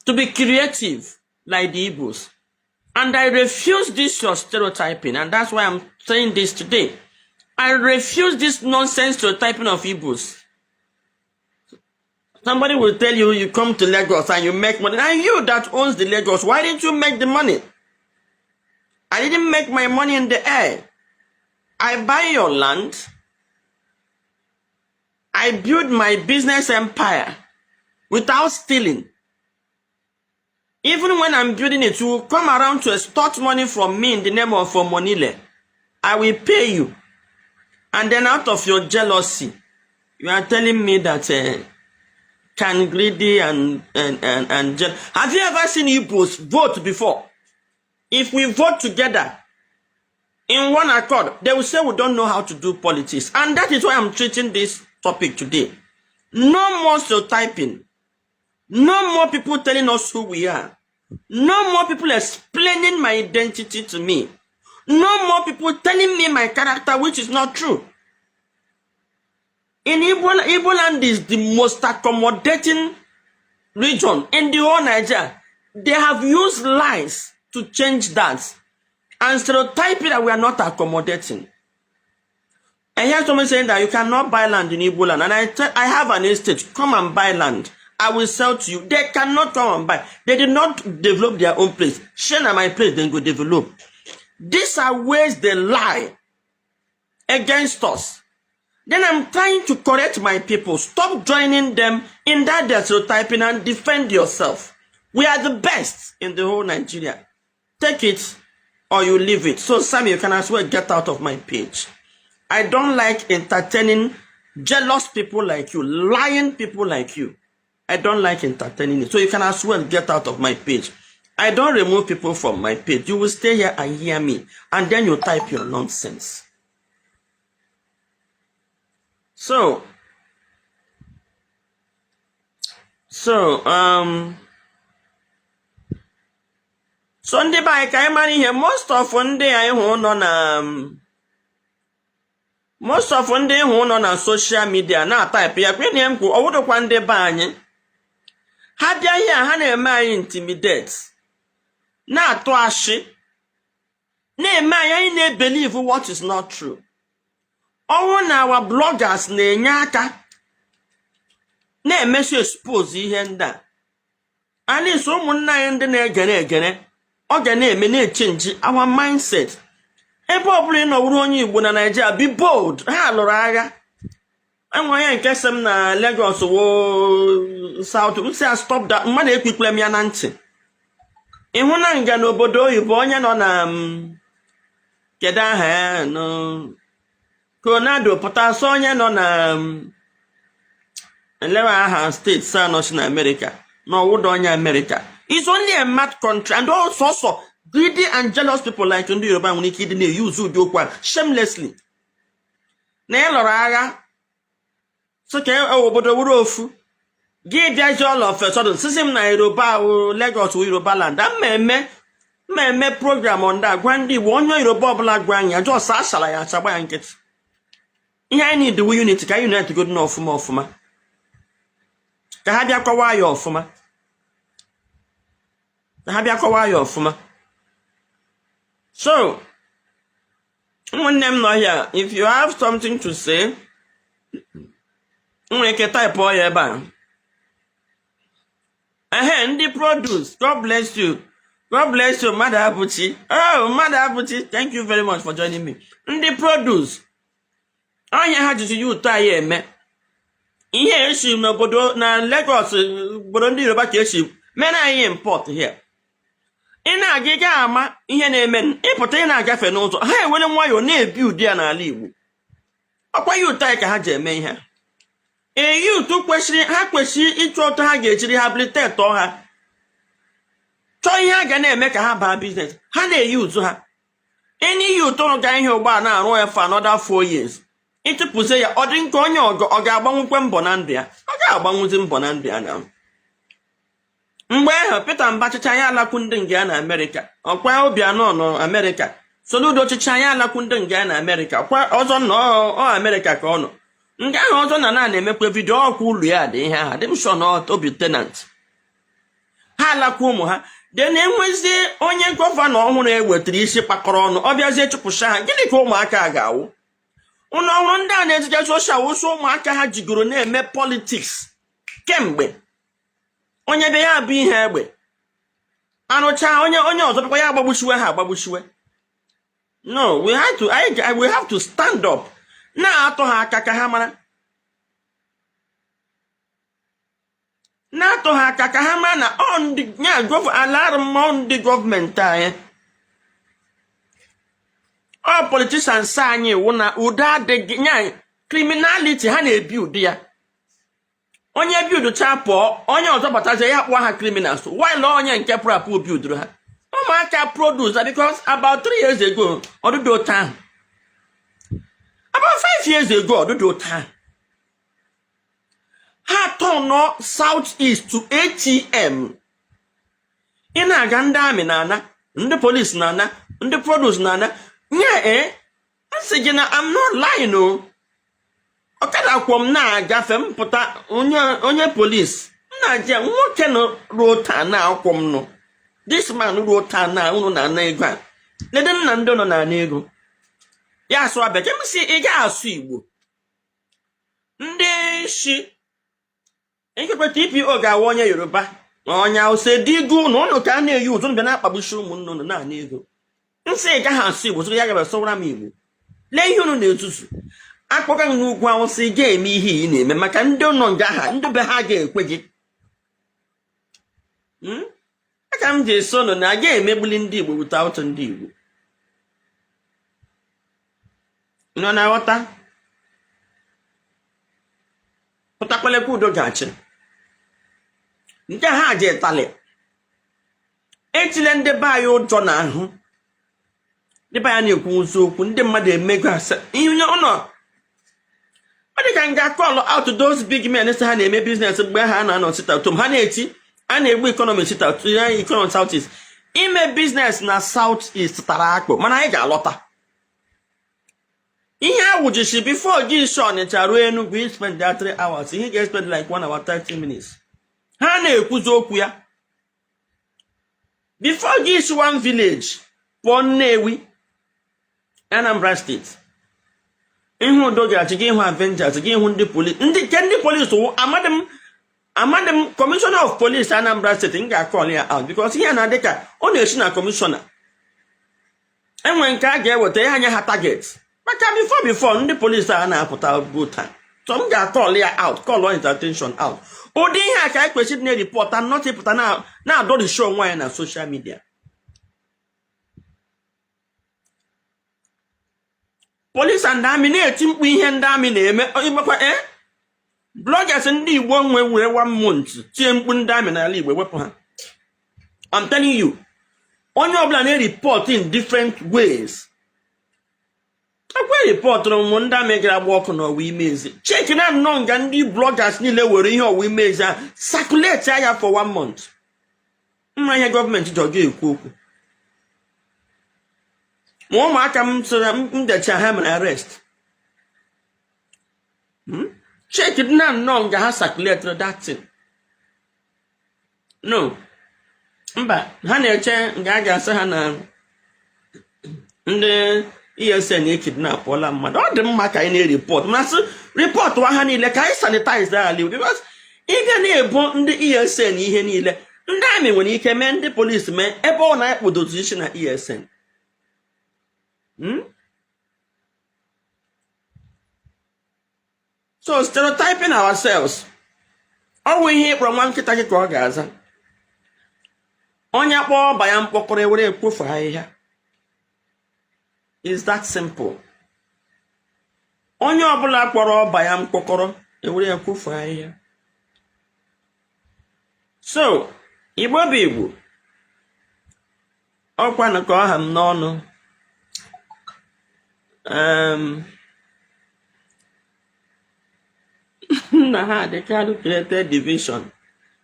A: to be creative like the Igbos. And I refuse this your stereotyping, and that's why I'm saying this today. I refuse this nonsense stereotyping of Igbos. Somebody will tell you you come to Lagos and you make money. And you that owns the Lagos, why didn't you make the money? I didn't make my money in the air. I buy your land. I build my business empire without stealing. Even when I'm building it, you will come around to extort money from me in the name of Monile. I will pay you. And then out of your jealousy, you are telling me that can greedy and have you ever seen Igbos vote before? If we vote together in one accord, they will say we don't know how to do politics. And that is why I'm treating this topic today. No more stereotyping. No more people telling us who we are. No more people explaining my identity to me. No more people telling me my character, which is not true. In Igbo, Igbo land is the most accommodating region in the whole Nigeria. They have used lies to change that and stereotype it that we are not accommodating. I hear someone saying that you cannot buy land in Igbo land, and I have an estate. Come and buy land. I will sell to you. They cannot come and buy. They did not develop their own place. Share na my place, then go develop. These are ways they lie against us. Then I'm trying to correct my people. Stop joining them in that their stereotyping and defend yourself. We are the best in the whole Nigeria. Take it or you leave it. So, Sammy, you can as well get out of my page. I don't like entertaining jealous people like you, lying people like you. I don't like entertaining it. So you can as well get out of my page. I don't remove people from my page. You will stay here and hear me. And then you type your nonsense. So ndị be anyị, ka anyị mara ihe. Most of ndị anyị hụ nọ na most of ndị hụ nọ na social media na-ataịpụ ya kwe na m kwu ọwụdụkwa ndị be anyị. Ha bịa ihe a, ha na-eme anyị intimidate, na-atụ ashị, na-eme anyị na-ebelieve what is not true. Ọnwụ na our bloggers na-enye aka na-emesi expose ihe ndị a. At least ụmụnne anyị ndị na-egere egere, ọ ga na-eme na-echange our mindset. Ebe ọ bụla ị nọwụrụ onye Igbo na Naịjirịa, be bold. Ha lụrụ agha. Enwe onye nke sị m na Lagos wo South. M sị ya, "Stop that." Mmadụ ekpikwere m ya na ntị. Ịhụ na nga n'obodo oyibo, onye nọ na kedu aha ya nọ Coronado pụta sọ onye nọ na elewe aha steeti sa nọ si na Amerịka na ọwụda onye Amerịka. It's only a mad country and also also greedy and jealous people like ndị Yoruba nwere ike ịdị na-eyuzu ụdị okwu a shamelessly na ị lụrụ agha so ka obodo wuru ofu. Gị bịazi, all of a sudden, sisi m na Yoruba wụ Lagos wụ Yoruba land. Mmemme mmemme program ndị a gwa ndị Igbo, onye Yoruba ọbụla gwa anyị just asara ya achagba ya nkịtị. Ihe anyị need wu unity, ka anyị unite godu n'ọfụma ọfụma, ka ha bịa kọwaa ya ọfụma, ka ha bịa kọwaa ya ọfụma. So ụmụnne m nọ here, if you have something to say, m nwere ike type ya ebe a. Ehe, ndị produce, God bless you, God bless you. Mmadụ Abụchi, oh, Mmadụ Abụchi, thank you very much for joining me. Ndị produce ọhịa, ha jizi ya ụtọ anyị eme ihe esi n'obodo na Lagos, obodo ndị Yoruba, ka esi mere anyị import here. Ị na-aga, ị gaghị ama ihe na-eme. Ịpụta, ị na-agafe n'ụzọ, ha ewere nwayọọ na-ebi ụdị ya n'ala Igbo. Ọkwa ya ụtọ anyị ka ha ji eme ihe a. Eyi ụtụ kwesịrị, ha kwesịrị ịchọ ụtọ ha ga-eji rehabilitate ha, chọọ ihe a ga na-eme ka ha baa business. Ha na-eyi ụtụ ha enyi yi ụtụ ga ihe ụgbọ a na-arụ ya for another 4 years. Ịtụpụzie ya, ọ dị nke onye ọgọ, ọ ga-agbanwukwe mbọ na ndụ ya, ọ ga-agbanwuzi mbọ na ndụ ya. Na mgbe ahụ Peter Mba chịcha ya, alakwu ndị nga ya na Amerịka. Ọkwa Obianọ nọ Amerịka. Soludo ọchịchị anyị, alakwu ndị nga ya na Amerịka. Kwa ọzọ nọ ọ Amerịka ka ọ nọ nga ahụ. Ọzọ na na-emekwa video ọkwa ụlọ ya dị ihe ahụ dị m sure na obi tenant ha alakwa ụmụ ha de na-enwezie. Onye governor ọhụrụ ewetara isi kpakọrọ ọnụ, ọ bịazie chụpụcha ha. Gịnị ka ụmụaka a ga-awụ? Ụlọ ọhụrụ ndị a na-eziga social wụsụ ụmụaka ha jigoro na-eme politics kemgbe. Onye bịa, ya bụ ihe egbe arụcha, onye ọzọ bịakwa, ya agbagbuchiwe ha agbagbuchiwe. No, we have to stand up, na-atọ ha aka ka ha mara, na-atọ ha aka ka ha mara na ọ ndị ya ala arụ mmụọ, ndị gọọmenti anyị, ọ politicians anyị wụ na udo adịghị nya. Criminality ha na-ebi ụdị ya, onye biuducha pụọ, onye ọzọ batazie, ya kpụọ ha criminals, while onye nke pụrụ apụ biuduru ha. Ụmụaka produce, because about 3 years ago, ọdụdụ otu ahụ, about 5 years ago, ọdụdụ otu ahụ, ha turnụ South East to ATM. Ị na-aga, ndị army na-ana, ndị police na-ana, ndị produce na-ana nye. E asị gị na I'm not lying o. Ọkada kwọ m na-agafe, m pụta, onye police m na-aja nwoke nọ ruo taa na-akwọ m nụ. This man ruo taa na unu na-ana ego a lede nna ndị nọ na-ana ego ya asụ bekee. M si ị ga-asụ Igbo. Ndị isi ikekwe TPO ga-awa onye Yoruba ma onye Hausa edigo na ụnụ ka a na-eyi ụzụ bịa na-akpagbuchi ụmụnne ụnụ na-ana ego. Nsị ị gaghị asụ Igbo, sị ya gara sụwara m Igbo. Lee ihe unu na-ezuzu. Akpọga gị n'ugwu Awụsa, ị ga-eme ihe ị na-eme maka ndị ụlọ nga ha, ndị be ha ga-ekwe gị. Aka m ji eso nụ na a ga-emegbuli ndị Igbo without ndị Igbo nọ na-aghọta pụtakwalekwa. Udo ga-achị nke ha ji ịtalị etile ndị be anyị ụjọ n'ahụ. Ndị be anyị na-ekwu eziokwu, ndị mmadụ emego asa ihe ụlọ. Ọ dị ka nga call out those big men sị ha na-eme business mgbe ha na-anọ sit at home. Ha na-eti a na-egbu economy sit at economy South East. Ime business na South East tara akpụ, mana anyị ga-alọta. Ihe awụjishi before gị isi Ọnịcha ruo Enugu, you spend that 3 hours, ihe ga-spend like 1 hour 30 minutes. Ha na-ekwuzi okwu ya before gị isi one village pụọ Nnewi, Anambra State. Ihu udo ga-achị gị, ịhụ Avengers gị, ịhụ ndị police, ndị nke ndị police wụ amadị m, amadị m. Commissioner of Police Anambra State, m ga-acall ya out because ihe na-adị ka ọ na-esi na commissioner enwe nke a ga-eweta ya anya ha target, maka before ndị polisi a na-apụta bụ taa. So m ga-acall ya out, call his attention out. Ụdị ihe a ka anyị kwesịrị na-ereport, not ịpụta na-adọrịshi onwe anyị na social media. Police and army na-eti mkpu ihe ndị army na-eme ịgbakwa e bloggers. Ndị Igbo nwe were one month tie mkpu ndị army n'ala Igbo, wepụ ha. I'm telling you, onye ọbụla na-ereport in different ways. Ekwe reportụrụ m ndị army gara agba ọkụ n'ọwa imezi. Check na nnọọ nga ndị bloggers niile were ihe ọwa imezi a circulate ya for one month. Mma ihe gọọmenti ji ọga ekwu okwu, ma ụmụaka m sịrị m decha ha mere arrest. Check na nnọọ nga ha circulate that thing. No, mba, ha na-eche nga a ga-asị ha na ndị ESN ekidnapụọla mmadụ. Ọ dị mma ka anyị na-ereport, mana sị report ha niile ka anyị sanitize ala Igbo, because ịbịa na-ebo ndị ESN ihe niile ndị army nwere ike mee, ndị polisi mee, ebe ọ na-ekpudozi isi na ESN. So stereotyping ourselves, ọ wụ ihe ịkpọrọ nwa nkịta gị ka ọ ga-aza. Onye kpọọ ọba ya mkpọkọrọ, ewere ekpofu ahịhịa. Is that simple. Onye ọbụla kpọrọ ọba ya mkpọkọrọ, ewere ekpofu ahịhịa. So Igbo bụ Igbo, ọkwanụ ka ọ ha m n'ọnụ. Nna ha dịka created division,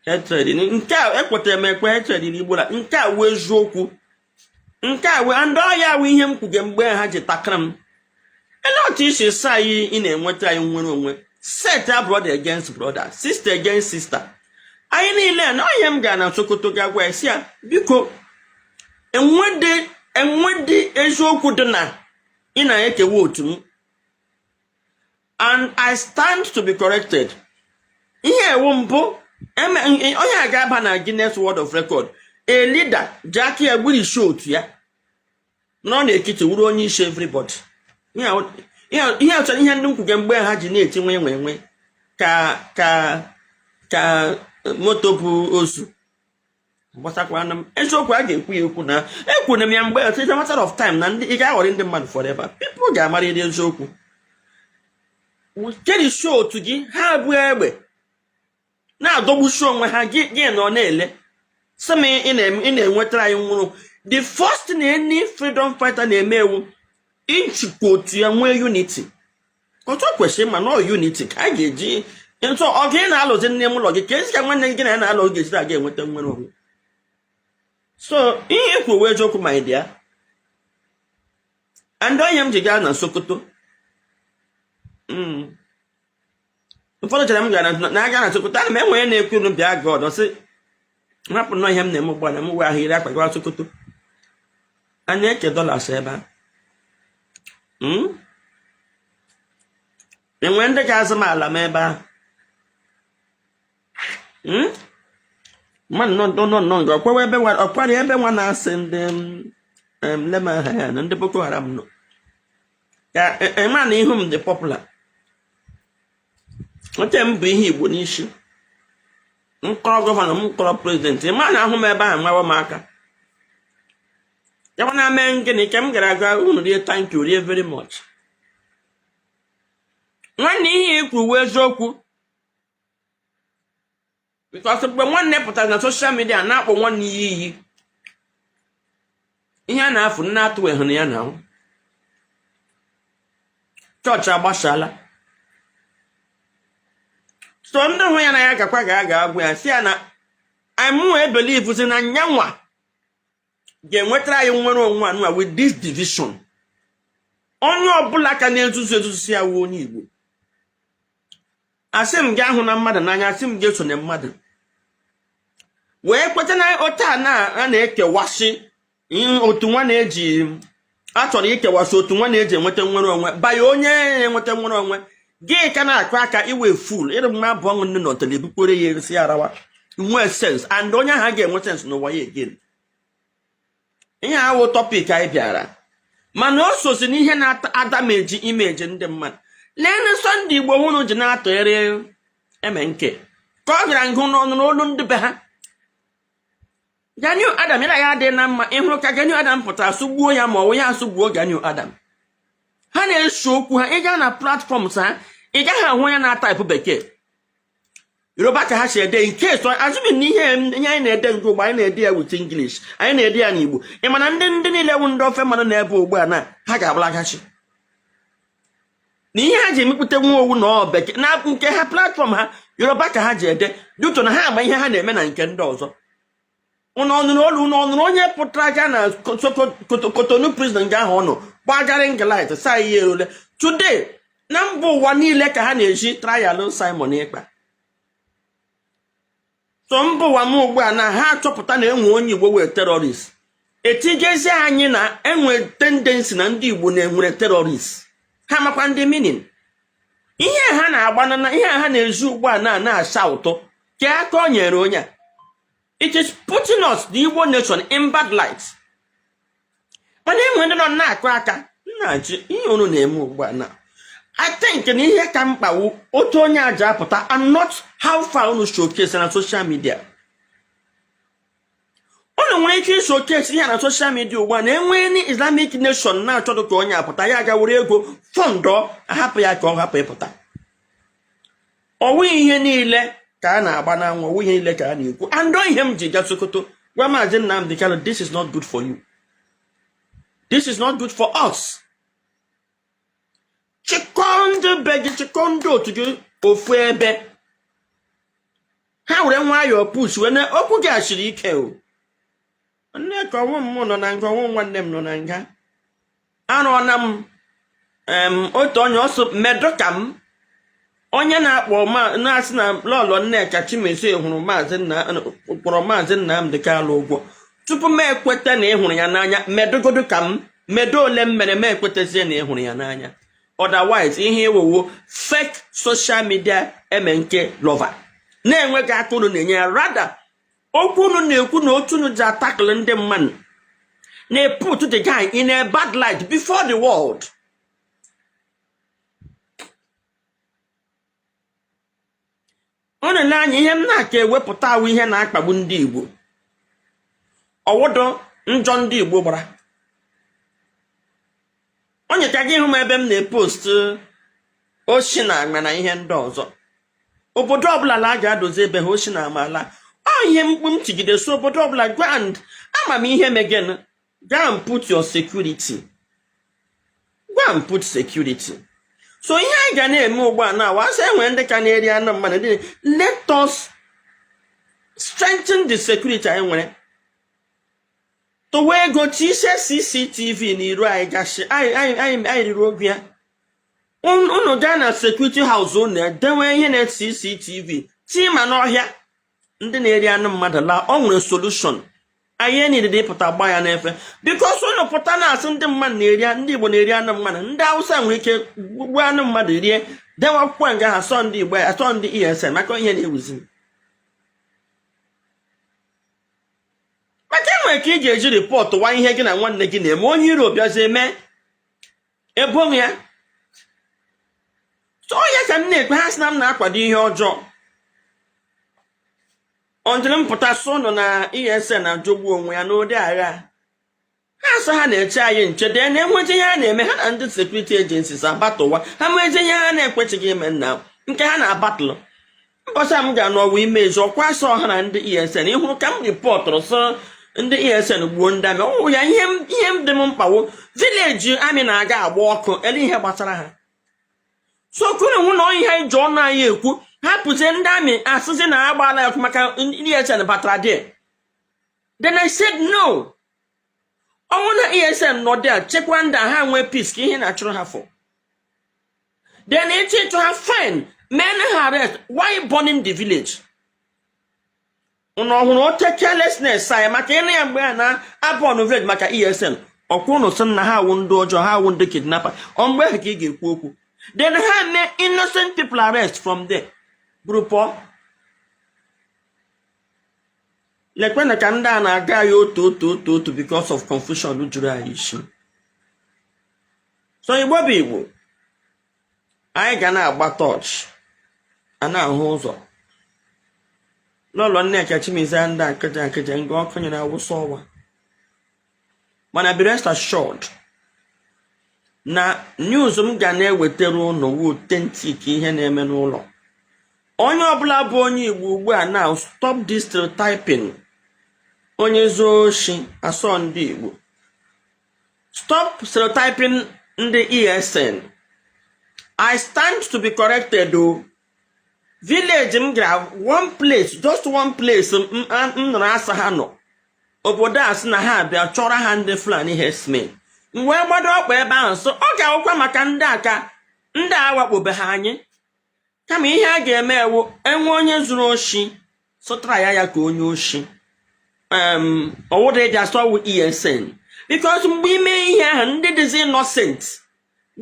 A: hatred. Nke a ekwetara m ekwe, hatred n'Igbo na nke a wee eziokwu, nke a wee ndị ọhịa wụ ihe m kwuge mgbe ha ji takara m. Ele otu isi sa anyị ị na-enweta anyị nwere onwe, set a brother against brother, sister against sister. Anyị niile na ọhịa m gara na Sokoto ga gwa ya, si ya biko, enwedị eziokwu dị na ị na-ekewa otu m, and I stand to be corrected. Ihe ewu mbụ onye a ga-aba na Guinness World of Record, a leader ji aka ya gburu isi otu ya nọ n'etiti wuru onye isi everybody. Ihe ọchọrọ ihe ndị nkwuge mgbe ha ji na-eti nwe nwe nwe ka moto bụ ozu gbasakwana m. Eziokwu a ga-ekwu ya ekwu na ekwuru m ya mgbe it's a matter of time na ndị ị ga-aghọrị ndị mmadụ forever. People ga-amarịrị eziokwu. Kerisi otu gị, ha bụ egbe na-adọgbusi onwe ha, gị nọ na-ele sị m ị na-enwetara anyị nwụrụ. The first na any freedom fighter na-eme ewu ịchịkwa otu ya nwee unity. Otu o kwesịrị ma na unity ka a ga-eji ntụ ọgụ ị na-alụzi nne m ụlọ gị ka ezi ka nwanne gị na ya na-alụ ga-ejiri aga enweta nwere onwe. So ihe ikwu wee eziokwu, my dear, and onye m ji gaa na Sokoto. Ụfọdụ chere m gara na aga na Sokoto, ana m enwe onye na-ekwu unu bịa gaa ọdọ sị hapụ nnọọ ihe m na-eme ugbu a na m wee ahụ iri akpa gawa Sokoto. A na-eke dollars ebe a. Enwere ndị ga-azụ m ala m ebe ahụ. Mmadụ nọ nọ nọ nga ọkwawa ebe nwa ọkwara ebe nwa na-asị ndị lema aha ya na ndị Boko Haram nọ ka ema na ihu m dị popular. Oche m bụ ihe Igbo n'isi m kọrọ governor, m kọrọ president, ịma na ahụ m ebe ahụ nwawa m aka ya na mee gịnị ka m gara aga unu rie. Thank you rie very much, nwanne. Ihe ikwu wee eziokwu, because mgbe nwanne pụtara na social media na-akpọ nwanne ya iyi, ihe a na-afụ nne atụweghị na ya na ahụ chọọchị agbasala. So ndị hụ ya na ya gakwa ga-aga agwa ya, si ya na mụ ebelievezi na nyanwa ga-enwetara anyị nwere onwe anụwa with this division. Onye ọbụla ka na-ezuzu ezuzu si ya wuo onye Igbo, asị m gị ahụ na mmadụ n'anya, asị m gị esonye mmadụ wee kweta na otu a na a na-ekewasị otu nwa na-eji A chọrọ ikewasị otu nwa na-eji enweta nwere onwe banye onye na-enweta nwere onwe. Gị ka na-akụ aka iwe fool, ịrụ mma abụọ ọṅụ nne nọtara ebukwere ya erisi arawa nwee sense, and onye ahụ ga-enwe sense n'ụwa ya again. Ihe awụ topic anyị bịara, mana o sozi n'ihe na-adamage image ndị mmadụ. Lee Sunday Igbo hụrụ ji na-atụgharị eme nke ka ọ gara ngụ n'ọnụ n'olu ndị be ha. Gani Adam ya adịghị na mma. Ịhụrụ ka Gani Adam pụtara sụgbuo ya, ma ọ wụ ya asụgbuo Gani Adam. Ha na-eso okwu ha. Ị gaa na platforms ha, ị gaghị ahụ onye na-atype Bekee, Yoruba ka ha si ede. Nke so azụmi na ihe anyị na-ede nke ugbo, anyị na-ede ya with English, anyị na-ede ya n'Igbo. Ị mana ndị niile wụ ndị ofe mmanụ na-ebe ugbu a na ha ga-agbalagachi na ihe ha ji emepụta nwa owu na ọ Bekee na nke ha, platform ha, Yoruba ka ha ji ede duto na ha ama ihe ha na-eme na nke ndị ọzọ. Ụnụ ọnụrụ olu, ụnụ ọnụrụ onye pụtara ga na Kotonu prison nga ahụ ọ nọ gbagara nglit saa ihe ole today na mba ụwa niile ka ha na-eji trial Simon Ekpa. So mba ụwa m ugbu a na ha achọpụta na enwe onye Igbo wee terrorist, etigezi anyị na enwe tendency na ndị Igbo na-enwere terrorist. Ha makwa ndị meaning ihe ha na-agba na ihe ha na-ezu ugbu a na na-asa ụtọ ka aka o nyere onye a. It is putting us, the Igbo nation, in bad light. Mana enwe ndị nọ na-akụ aka nna-achị ihe unu na-eme ugbu a na I think na ihe ka mkpa wu otu onye a ji apụta and not how far unu showcase na social media. Unu nwere ike showcase ihe na social media ugbu a na enwe any Islamic nation na-achọdụ ka onye apụta, ya ga were ego fund ahapụ ya ka ọ hapụ ịpụta. Ọwụ ihe niile ka a na-agba n'anwụ, ọwụ ihe niile ka a na-ekwu. And ihe m ji ga Sokoto gwa Maazị Nnamdi Kanu, this is not good for you, this is not good for us. Chịkọọ ndị be gị, chịkọọ ndị otu gị ofu ebe, ha were nwayọọ push wee na okwu gị achịrị ike. O nne ka ọnwụ m nọ na nga, ọnwụ nwanne m nọ na nga. Arụọna m otu onye ọsọ medụ ka m onye na-akpọ na-asị na Lọlọ Nneka Chimezie hụrụ Maazị nna kpọrọ Maazị Nnamdi Kanu ụgwọ. Tupu m ekweta na ị hụrụ ya n'anya, medogodo ka m medo ole m mere m ekwetazie na ị hụrụ ya n'anya. Otherwise, ihe iwowo fake social media MNK lover na-enweghị aka unu na-enye ya. Rather, okwu unu na-ekwu na otu unu ji atakụlụ ndị mmadụ na-put the guy in a bad light before the world. Ọ na-ele anya ihe m na-aka ewepụta awụ ihe na-akpagbu ndị Igbo, ọwụdụ njọ ndị Igbo gbara onye ka gị hụ m ebe m na-epost oshi na agma na ihe ndị ọzọ. Obodo ọbụla la a ga-adozi ebe ha oshi na amala ọ ihe mkpu m tigide. So obodo ọbụla grand ama m ihe megen. Go and put your security, go and put security. So ihe anyị ga na-eme ugbu a na asị enwere ndị ka na-eri anụ mmadụ ndị, let us strengthen the security anyị nwere, tụwa ego tisie CCTV n'iru anyị gasị anyị riri oge ya. Unu gaa na security house, unu edewe ihe na CCTV tii ma n'ọhịa ndị na-eri anụ mmadụ la. Ọ nwere solution anyị niile dị ịpụta gba ya n'efe, because unu pụta na-asị ndị mmadụ na-eri, ndị Igbo na-eri anụ mmadụ, ndị Hausa nwere ike gbuo anụ mmadụ rie, dewe akwụkwọ nga ha sọ ndị Igbo, asọ ndị ESN. Maka ihe na-ewuzi maka enwere ka ị ga-eji report wa ihe gị na nwanne gị na-eme, onye iro bịazie mee ebo ya. So ya ka m na-ekpe ha sị na m na-akwado ihe ọjọọ ọnjiri m pụta so nọ na ESN na-ajọgbu onwe ya n'ụdị agha ha sị ha na-eche anyị nche dee na enweta ihe ha na-eme ha na ndị security agencies abatụwa ha mezie ihe ha na-ekwechighị ime nna nke ha na-abatụlụ. Mbọsị m ga n'ọwa ime ezi ọkwa sọ ha na ndị ESN ịhụrụ ka m reportụrụ sọ ndị ESN gbuo ndị army ọwụ ya. Ihe m dị m mkpawo village army na-aga agba ọkụ ele ihe gbasara ha. So kunu hụ na ihe anyị ji ọnụ anyị ekwu, hapụzie ndị army asịzi na agbaala ya ọkụ maka ndị ESN batara there. Then I said no, ọnwụ na ESN nọ there chekwa ndị a, ha nwee peace ka ihe na-achụrụ ha for. Then ịchọ ịchọ ha, fine, men ha arrest. Why burning the village? Unu ọhụrụ ote carelessness anyị maka ịnụ ya mgbe a na-aburn village maka ESN. Ọkwa ụnụ sị na ha awụ ndị ọjọọ, ha awụ ndị kidnapper. Ọ mgbe ahụ ka ị ga-ekwu okwu? Then ha mee innocent people arrest from there, buru pụọ. Lekwenụ ka ndị a na-aga ya otu otu otu otu because of confusion juru anyị isi. So Igbo bụ Igbo, anyị ga na-agba torch a na-ahụ ụzọ. Lọlọ Nneka Chimezie, ndị akịja akịja nga ọkụ nyere awụsa ọwa, mana be rest assured na news m ga na-ewetara ụnụ wu authentic. Ihe na-eme n'ụlọ onye ọbụla bụ onye Igbo ugbu a, now stop this stereotyping. Onye zuo oshi, asọ ndị Igbo. Stop stereotyping ndị ESN. I stand to be corrected o. Village m gara, one place, just one place m nụrụ asa ha nọ obodo a, sị na ha bịa chọrọ ha ndị Fulani herdsmen. M wee gbado ọkpa ebe ahụ, so ọ ga-awụkwa maka ndị a ka ndị a wakpobe ha anyị. Kama ihe a ga-eme ewu enwe onye zuru oshi, sụtara ya ya ka onye oshi ọwụda ịbịa sọwụ ESN, because mgbe ime ihe ahụ, ndị dịzi innocent,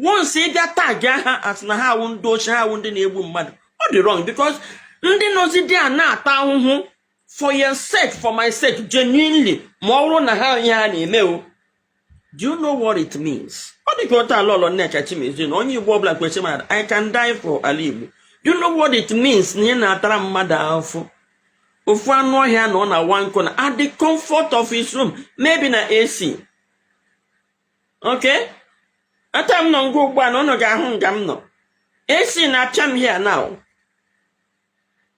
A: once ịbịa tag ha asị na ha awụ ndị oshi, ha awụ ndị na-egbu mmadụ, ọ dị wrong, because ndị nọzi dị a na-ata ahụhụ for your sake, for my sake, genuinely, ma ọ bụrụ na ha ihe ha na-eme o. Do you know what it means? Ọ dị ka otu ala ụlọ Nneka Chimezie na onye Igbo ọbụla kwesịrị mmadụ, I can die for ala Igbo. Do you know what it means na ị na-atara mmadụ ahụhụ, ofu anụ ọhịa nọ na one corner at the comfort of his room, maybe na AC? Okay, ata m nọ ngwa ugbu a na ụnụ ga-ahụ nga m nọ, AC na-apịa m here now.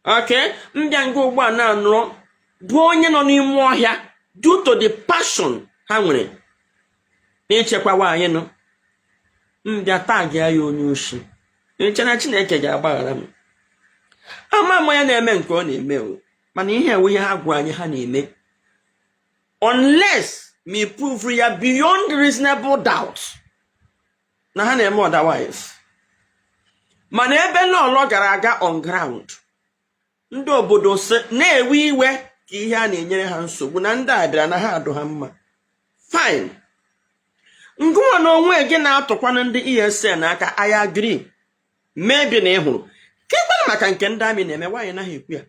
A: Okay, mbịa nga ugbu a na-anụrụ bụ onye nọ n'ime ọhịa due to the passion ha nwere n'ịchekwawa anyị nọ, mbịa tag ya onye oshi. Eche na Chineke ga-agbaghara m? Ama ama ya na-eme nke ọ na-eme o, mana ihe ewu ihe ha gwa anyị ha na-eme, unless me prove ya beyond reasonable doubt na ha na-eme otherwise. Mana ebe lọlọ gara aga on ground, ndị obodo si na-ewe iwe ka ihe a na-enyere ha nsogbu na ndị a bịara na ha adụ ha mma. Fine, ngụnwa na onwe gị na-atụkwanụ ndị ESN aka. I agree, maybe na ị hụrụ kekwana maka nke ndị amị na-eme. Nwaanyị naghị ekwu ya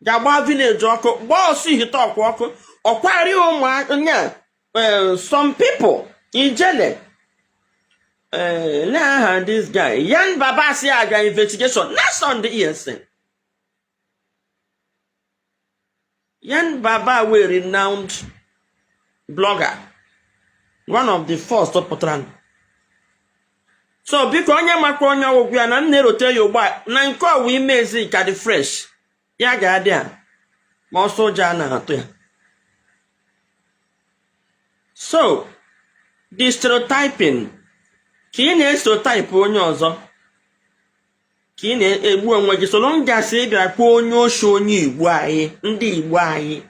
A: ga-agba village ọkụ, gbaa ọsọ ihite ọkwa ọkụ, ọkwari ụmụ some people ijele. Lee aha this guy, Yan Baba, si aga investigation na Sunday ESN. Yan Baba wee renowned blogger, one of the first pụtara. So biko, onye makwa onye ọgwụgwụ ya na m na-erote ya ugbu a na nke ọwa ime ezi ka dị fresh, ya ga-adị a ma ọsọ ụjọ a na-atụ ya. So the stereotyping, ka ị na-estereotype onye ọzọ, ka ị na-egbu onwe gị. Soro ngasị ịbịa kpọọ onye oshi onye Igbo anyị, ndị Igbo anyị,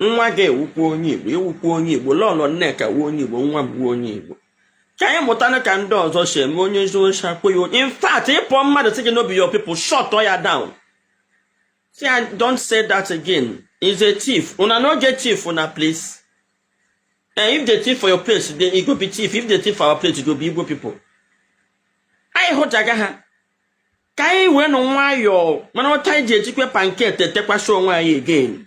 A: nwa gị ewukwa onye Igbo, ewukwa onye Igbo. Lọlọ Nneka wu onye Igbo, nwa m wu onye Igbo. Ka anyị mụtanụ ka ndị ọzọ si eme. Onye ezi oshi, akpọ ya. In fact, ịpụọ mmadụ sị gị no be your people, shut ya down. See, I don't say that again. Is a thief. Una no get thief for una place. And if they thief for your place, then e go be thief. If they thief for our place, it go be Igbo people. Anyị hụchaga ha. Ka anyị wee nụ nwayọọ, mana ọta anyị ji ejikwe pancake etekwasị onwe anyị again.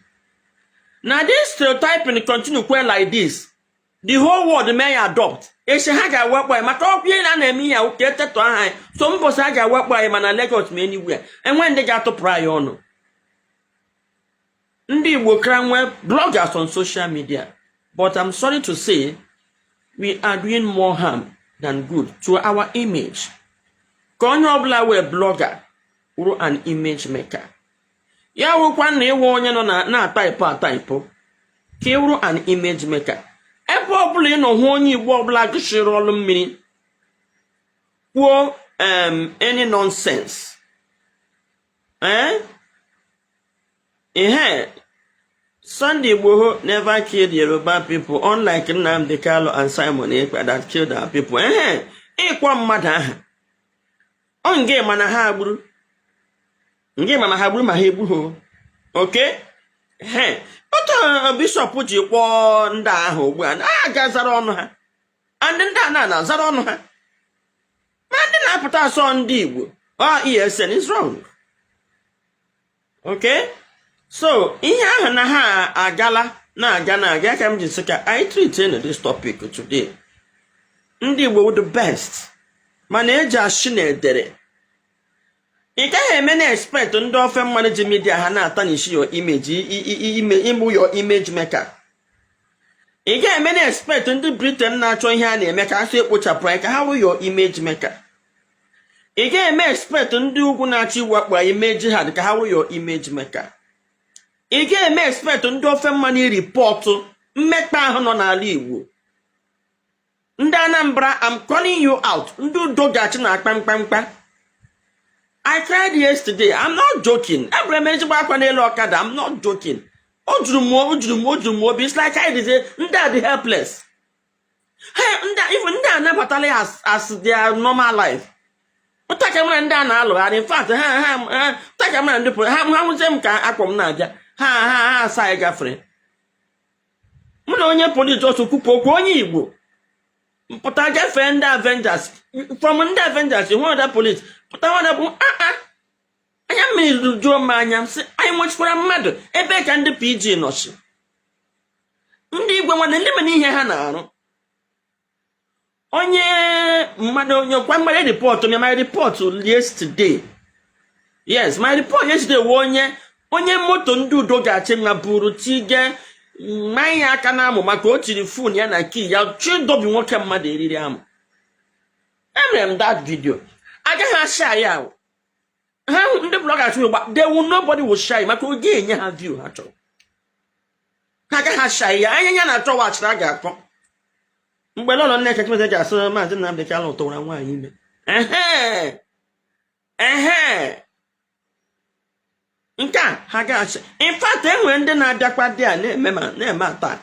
A: Na this stereotyping continue kwe like this, the whole world may adopt. Echi ha ga-awakpo anyị maka ọkwa ihe na na-eme ihe ahụ ka etetọ aha anyị. So mbọsị ha ga-awakpo anyị, mana Lagos ma anywhere, enwe ndị ga-atụpụrụ anyị ọnụ. Ndị Igbo kra nwee bloggers on social media, but I'm sorry to say we are doing more harm than good to our image. Ka onye ọbụla wee blogger wụrụ an image maker, ya wụkwa na ịwụ onye nọ na-ataịpụ ataịpụ, ka ị wụrụ an image maker. Ebe ọbụla ị nọ hụ onye Igbo ọbụla gụchiri ọlụ mmiri kwuo any nonsense, eh? Ihe Sunday Igboho never killed Yoruba people, unlike Nnamdi Kanu and Simon Ekpa that killed our people. Ehe, ịkpọ mmadụ aha ọ nge mana ha gburu nge, mana ha gburu ma ha egbughị. Oke he otu Bishop ji kpọọ ndị ahụ ugbu a a ga-azara ọnụ ha, and ndị a na-azara ọnụ ha, ma ndị na-apụta asọ ndị Igbo, ọ ESN is wrong. Okay, so ihe ahụ na ha agala na-aga na-aga ka m ji sị ka anyị treat this topic today. Ndị Igbo wụ the best, mana eji ashị na edere. Ị gaghị eme na expect ndị ofe mmanụ ji media ha na-atarnish your image, ime ịmụ your image maker. Ị gaghị eme na expect ndị Britain na-achọ ihe a na-eme ka asụ ekpochapụ anyị ka ha wụ your image maker. Ị gaghị eme expect ndị ugwu na-achọ iwakpo anyị mee jihad ka ha wụ your image maker. Ị gaghị eme expect ndị ofe mmanụ report mmekpa ahụ nọ n'ala Igbo. Ndị Anambra, I'm calling you out. Ndị udo ga-achị na akpa mkpamkpa. I cried yesterday. I'm not joking. Ebere m ezigbo akwa n'elu ọkada. I'm not joking. O juru m, o juru m, o juru m obi. It's like I did. Ndị a dị helpless. Ha ndị a, even ndị a anabatala ya as their normal life. Ụta mara ndị a na-alụgharị. In fact, ha ụta mara ndị pụrụ ha hụzie m ka akpọ m na-abịa. Ha asa anyị gafere. Mụ na onye police ọsọ kwupụ okwu, onye Igbo pụta gafee ndị Avengers, from ndị Avengers hụ ọda police pụta nwada bụ aa anya mmiri juo m anya m sị anyị nwechikwara mmadụ ebe ka ndị PG nọchi ndị igwe nwanne ndị mere ihe ha na-arụ. Onye mmadụ, onye kwa mmadụ report m, my report yesterday, yes, my report yesterday wụ onye moto ndị udo ga-achị nwa buru tige mmanya aka na-amụ maka o tiri phone ya na key ya chidobi nwoke mmadụ eriri amụ. Emere m that video, agaghị ashare ya. Ha ndị bloggers will gba, they will, nobody will share maka oge enye ha view ha chọrọ. Ha agaghị ashare ya. Anya ya na-achọ wachara a ga-akọ mgbe lọlọ Nneka Chimezie ji asị Maazị Nnamdị Kanụ tụwara nwaanyị ime. Ehe, nke a ha ga-achị. In fact, enwere ndị na-abịakwa dị a na-eme ma na-eme attack.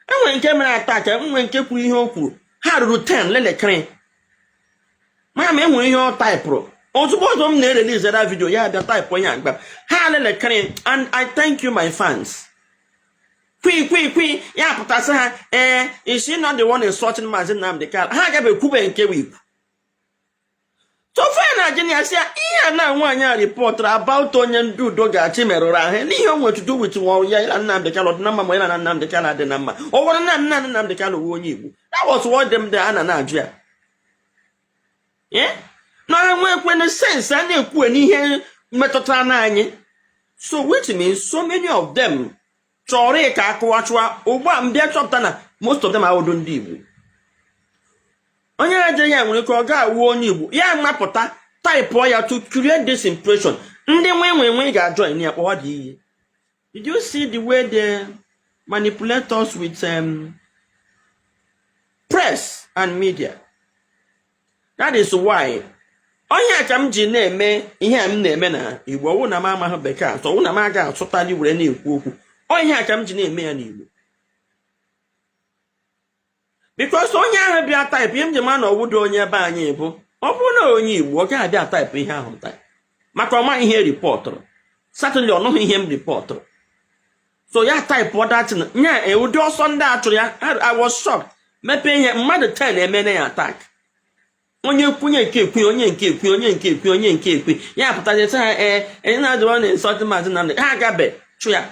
A: Enwere nke mere attack, enwere nke kwuru ihe o kwuru, ha ruru 10 lelekere ma enwere ihe ọ typeụrụ. Ozugbo ọzọ m na-erelease that video, ya abịa type onye agba ha lelekere. And I thank you, my fans. Kwi kwi kwi ya pụtasị ha, ee, is she not the one insulting Maazị Nnamdi Kanu? Ha agaghị ekwube nke wikwu sofe na Nigeria sị ya ihe a na nwaanyị a reportụrụ about onye ndị udo ga-achị merụrụ ahụ n'ihe o nwere to do with nwa ya na Nnamdi Kanu dị na mma, ma ya na Nnamdi Kanu adị na mma. Ọ gwara nna Nnamdi Kanu wu onye Igbo. That was what them there a na na-ajụ ya. Na enwekwene sense a na-ekwu n'ihe metụtara n'anyị. So which means so many of them chọrọ ka akụwachụwa ugbu a. Mbịa chọpụta na most of them awụdo ndị Igbo. Onye na-eje ya nwere ike ọ ga-awụ onye Igbo, ya mapụta typeụọ ya to create this impression. Ndị nwe nwe nwe ga-ajoin ya kpọwa dị iyi. Did you see the way they manipulate us with press and media? That is why onye ka m ji na-eme ihe a m na-eme na Igbo. Ọwụ na m amaghị bekee atọ, ọwụ na m aga asụtali were na-ekwu okwu. Ọ ihe a ka m ji na-eme ya n'Igbo, because onye ahụ bịa type ihe m ji ma na ọwụdo onye ebe anyị bụ, ọ bụrụ na onye Igbo, ọ gaghị abịa type ihe ahụ type maka ọma ihe reportụrụ. Certainly ọ nụghị ihe m reportụrụ, so ya type datin nya ụdị ọsọ ndị a chụrụ ya. I was shocked. Mepee ihe mmadụ 10 emene ya attack, onye kwunye nke ekwe, onye nke ekwe, onye nke ekwe, onye nke ekwe, ya pụtazi sị ha, ee, enye na-adịrọ na insult Maazị Nnamdi. Ha agabe chụ ya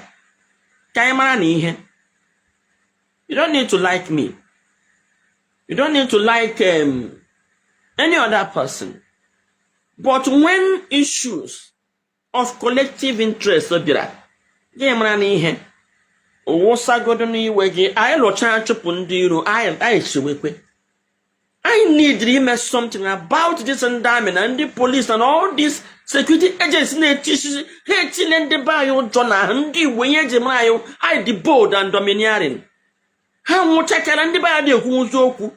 A: ka anyị mara na ihe. You don't need to like me, you don't need to like any other person, but when issues of collective interest bịara, gị mara na ihe wụsagodo n'iwe gị. Anyị lụchaa chụpụ ndị iro anyị, anyị chewekwe anyị need ime something about this. Ndị army na ndị police and all these security agents na-etisi ha etile ndị be anyị ụjọ na ahụ. Ndị Igbo, ihe eji mara anyị, anyị dị bold and domineering. Ha nwụchakara ndị be anyị na-ekwuwuzi okwu.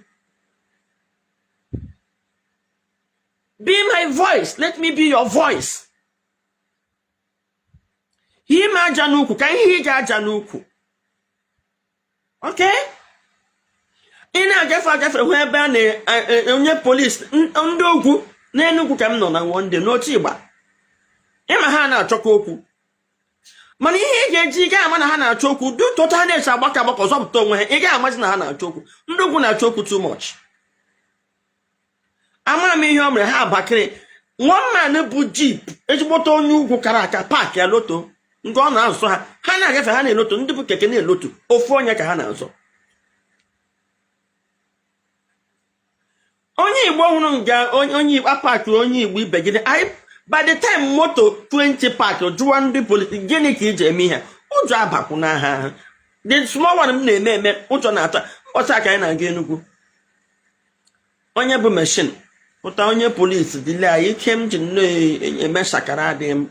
A: Be my voice, let me be your voice. Ime aja n'ukwu ka ihe ị ga-aja n'ukwu. Okay, ị na-agafe agafe hụ ebe a na onye polisi ndị ugwu n'Enugwu ka m nọ na one day n'otu ịgba ịma ha na-achọkwa okwu. Mana ihe ị ga-eji, ị gaghị ama na ha na-achọ okwu dị ụtọ. Ha na-esi agbakọ agbakọ zọpụta onwe ha. Ị gaghị amazi na ha na-achọ okwu. Ndị ugwu na-achọ okwu too much. Amara m ihe o mere ha bakịrị. One man bụ jeep, ezigbote onye ugwu kara aka, park ya loto nke ọ na-azụ ha. Ha na-agafe, ha na-eloto. Ndị bụ keke na-elotu. Ofu onye ka ha na-azọ. Onye Igbo hụrụ nga onye Igbo apark, onye Igbo ibe gị, anyị by the time moto 20 park, jụwa ndị polisi, "Gịnị ka iji eme ihe?" Ụjọ abakwu n'aha ahụ. The small one m na-eme eme, ụjọ na-atọ ọcha ka anyị na-aga Enugu. Onye bụ machine pụta, onye polisi dịle anyị ike m ji nnọọ eme shakara adịghị m.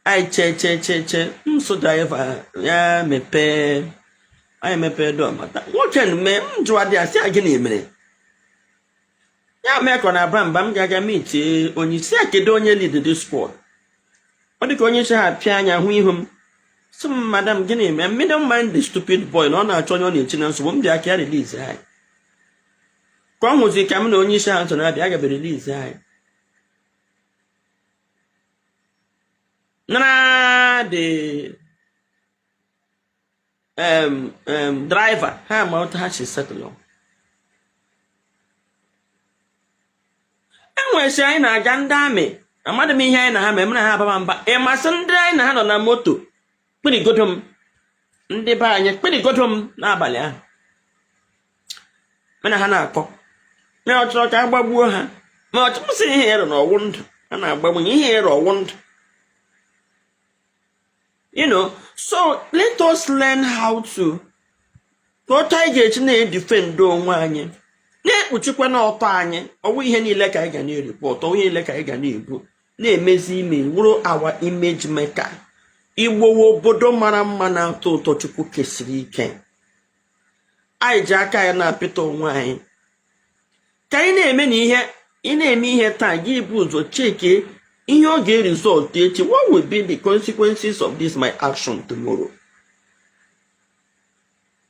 A: Anyị chee, chee, chee, chee, nso driver ya mepee. Anyị mepee door mata nwoke mee m jụwa dị ya, sị ya, "Gịnị mere?" Ya mee ka ọ na-aba mba, m ga-aga meet onye isi ya, "Kedu onye lead the squad?" Ọ dịka onye isi ha pịa anya hụ ihu m, sị m, "Madam, gịnị mere?" "Me don't mind the stupid boy, na ọ na-achọ onye ọ na-echi na nsogbu." M bịa ka ya release anyị. Ka ọ hụzi ka m na onye isi ha so na-abịa, agabe release anyị nara the driver. Ha ma otu ha si settle. Enwesi anyị na-aga ndị army, amadị m ihe anyị na ha ma emere ha ababa mba. Ịmasị ndị anyị na ha nọ na moto kpirigodo m, ndị be anyị kpirigodo m n'abalị ahụ mana ha na-akọ ma ọ chọrọ ka a gbagbuo ha, ma ọ chọrọ ihe ịrụ na ọwụ ndụ a na-agbagbu ihe ịrụ ọwụ ndụ. So let us learn how to ka otu anyị ga-eji na-edefend onwe anyị, na-ekpuchikwa n'ọtọ anyị. Ọwụ ihe niile ka anyị ga na-ereport, ọwụ ihe niile ka anyị ga na-ebu na-emezi ime wụrụ our image maker. Igbo obodo mara mma, na-atọ ụtọ, Chukwu kesiri ike. Anyị ji aka ya na-apịta onwe anyị. Ka anyị na-eme na ihe ị na-eme ihe taa, gị bụ ụzọ cheke ihe ọ ga-eresult echi. What will be the consequences of this my action tomorrow?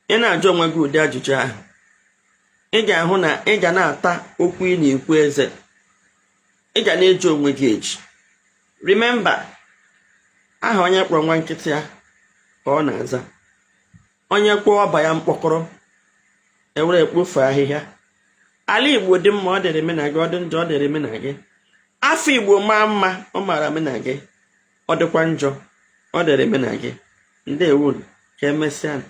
A: Ị na-ajụ onwe gị ụdị ajụjụ ahụ, ị ga-ahụ na ị ga na-ata okwu ị na-ekwu eze. Ị ga na-eji onwe gị eji. Remember, aha onye kpọrọ nwa nkịtị ya ka ọ na-aza. Onye kpọọ ọba ya mkpọkọrọ, ewere ekpofu ahịhịa. Ala Igbo dị mma, ọ dịrị mụ na gị. Ọ dị njọ, ọ dịrị mụ na gị. Afọ Igbo maa mma, ọ mara mụ na gị. Ọ dịkwa njọ, ọ dịrị mụ na gị. Ndewo, ka emesịa.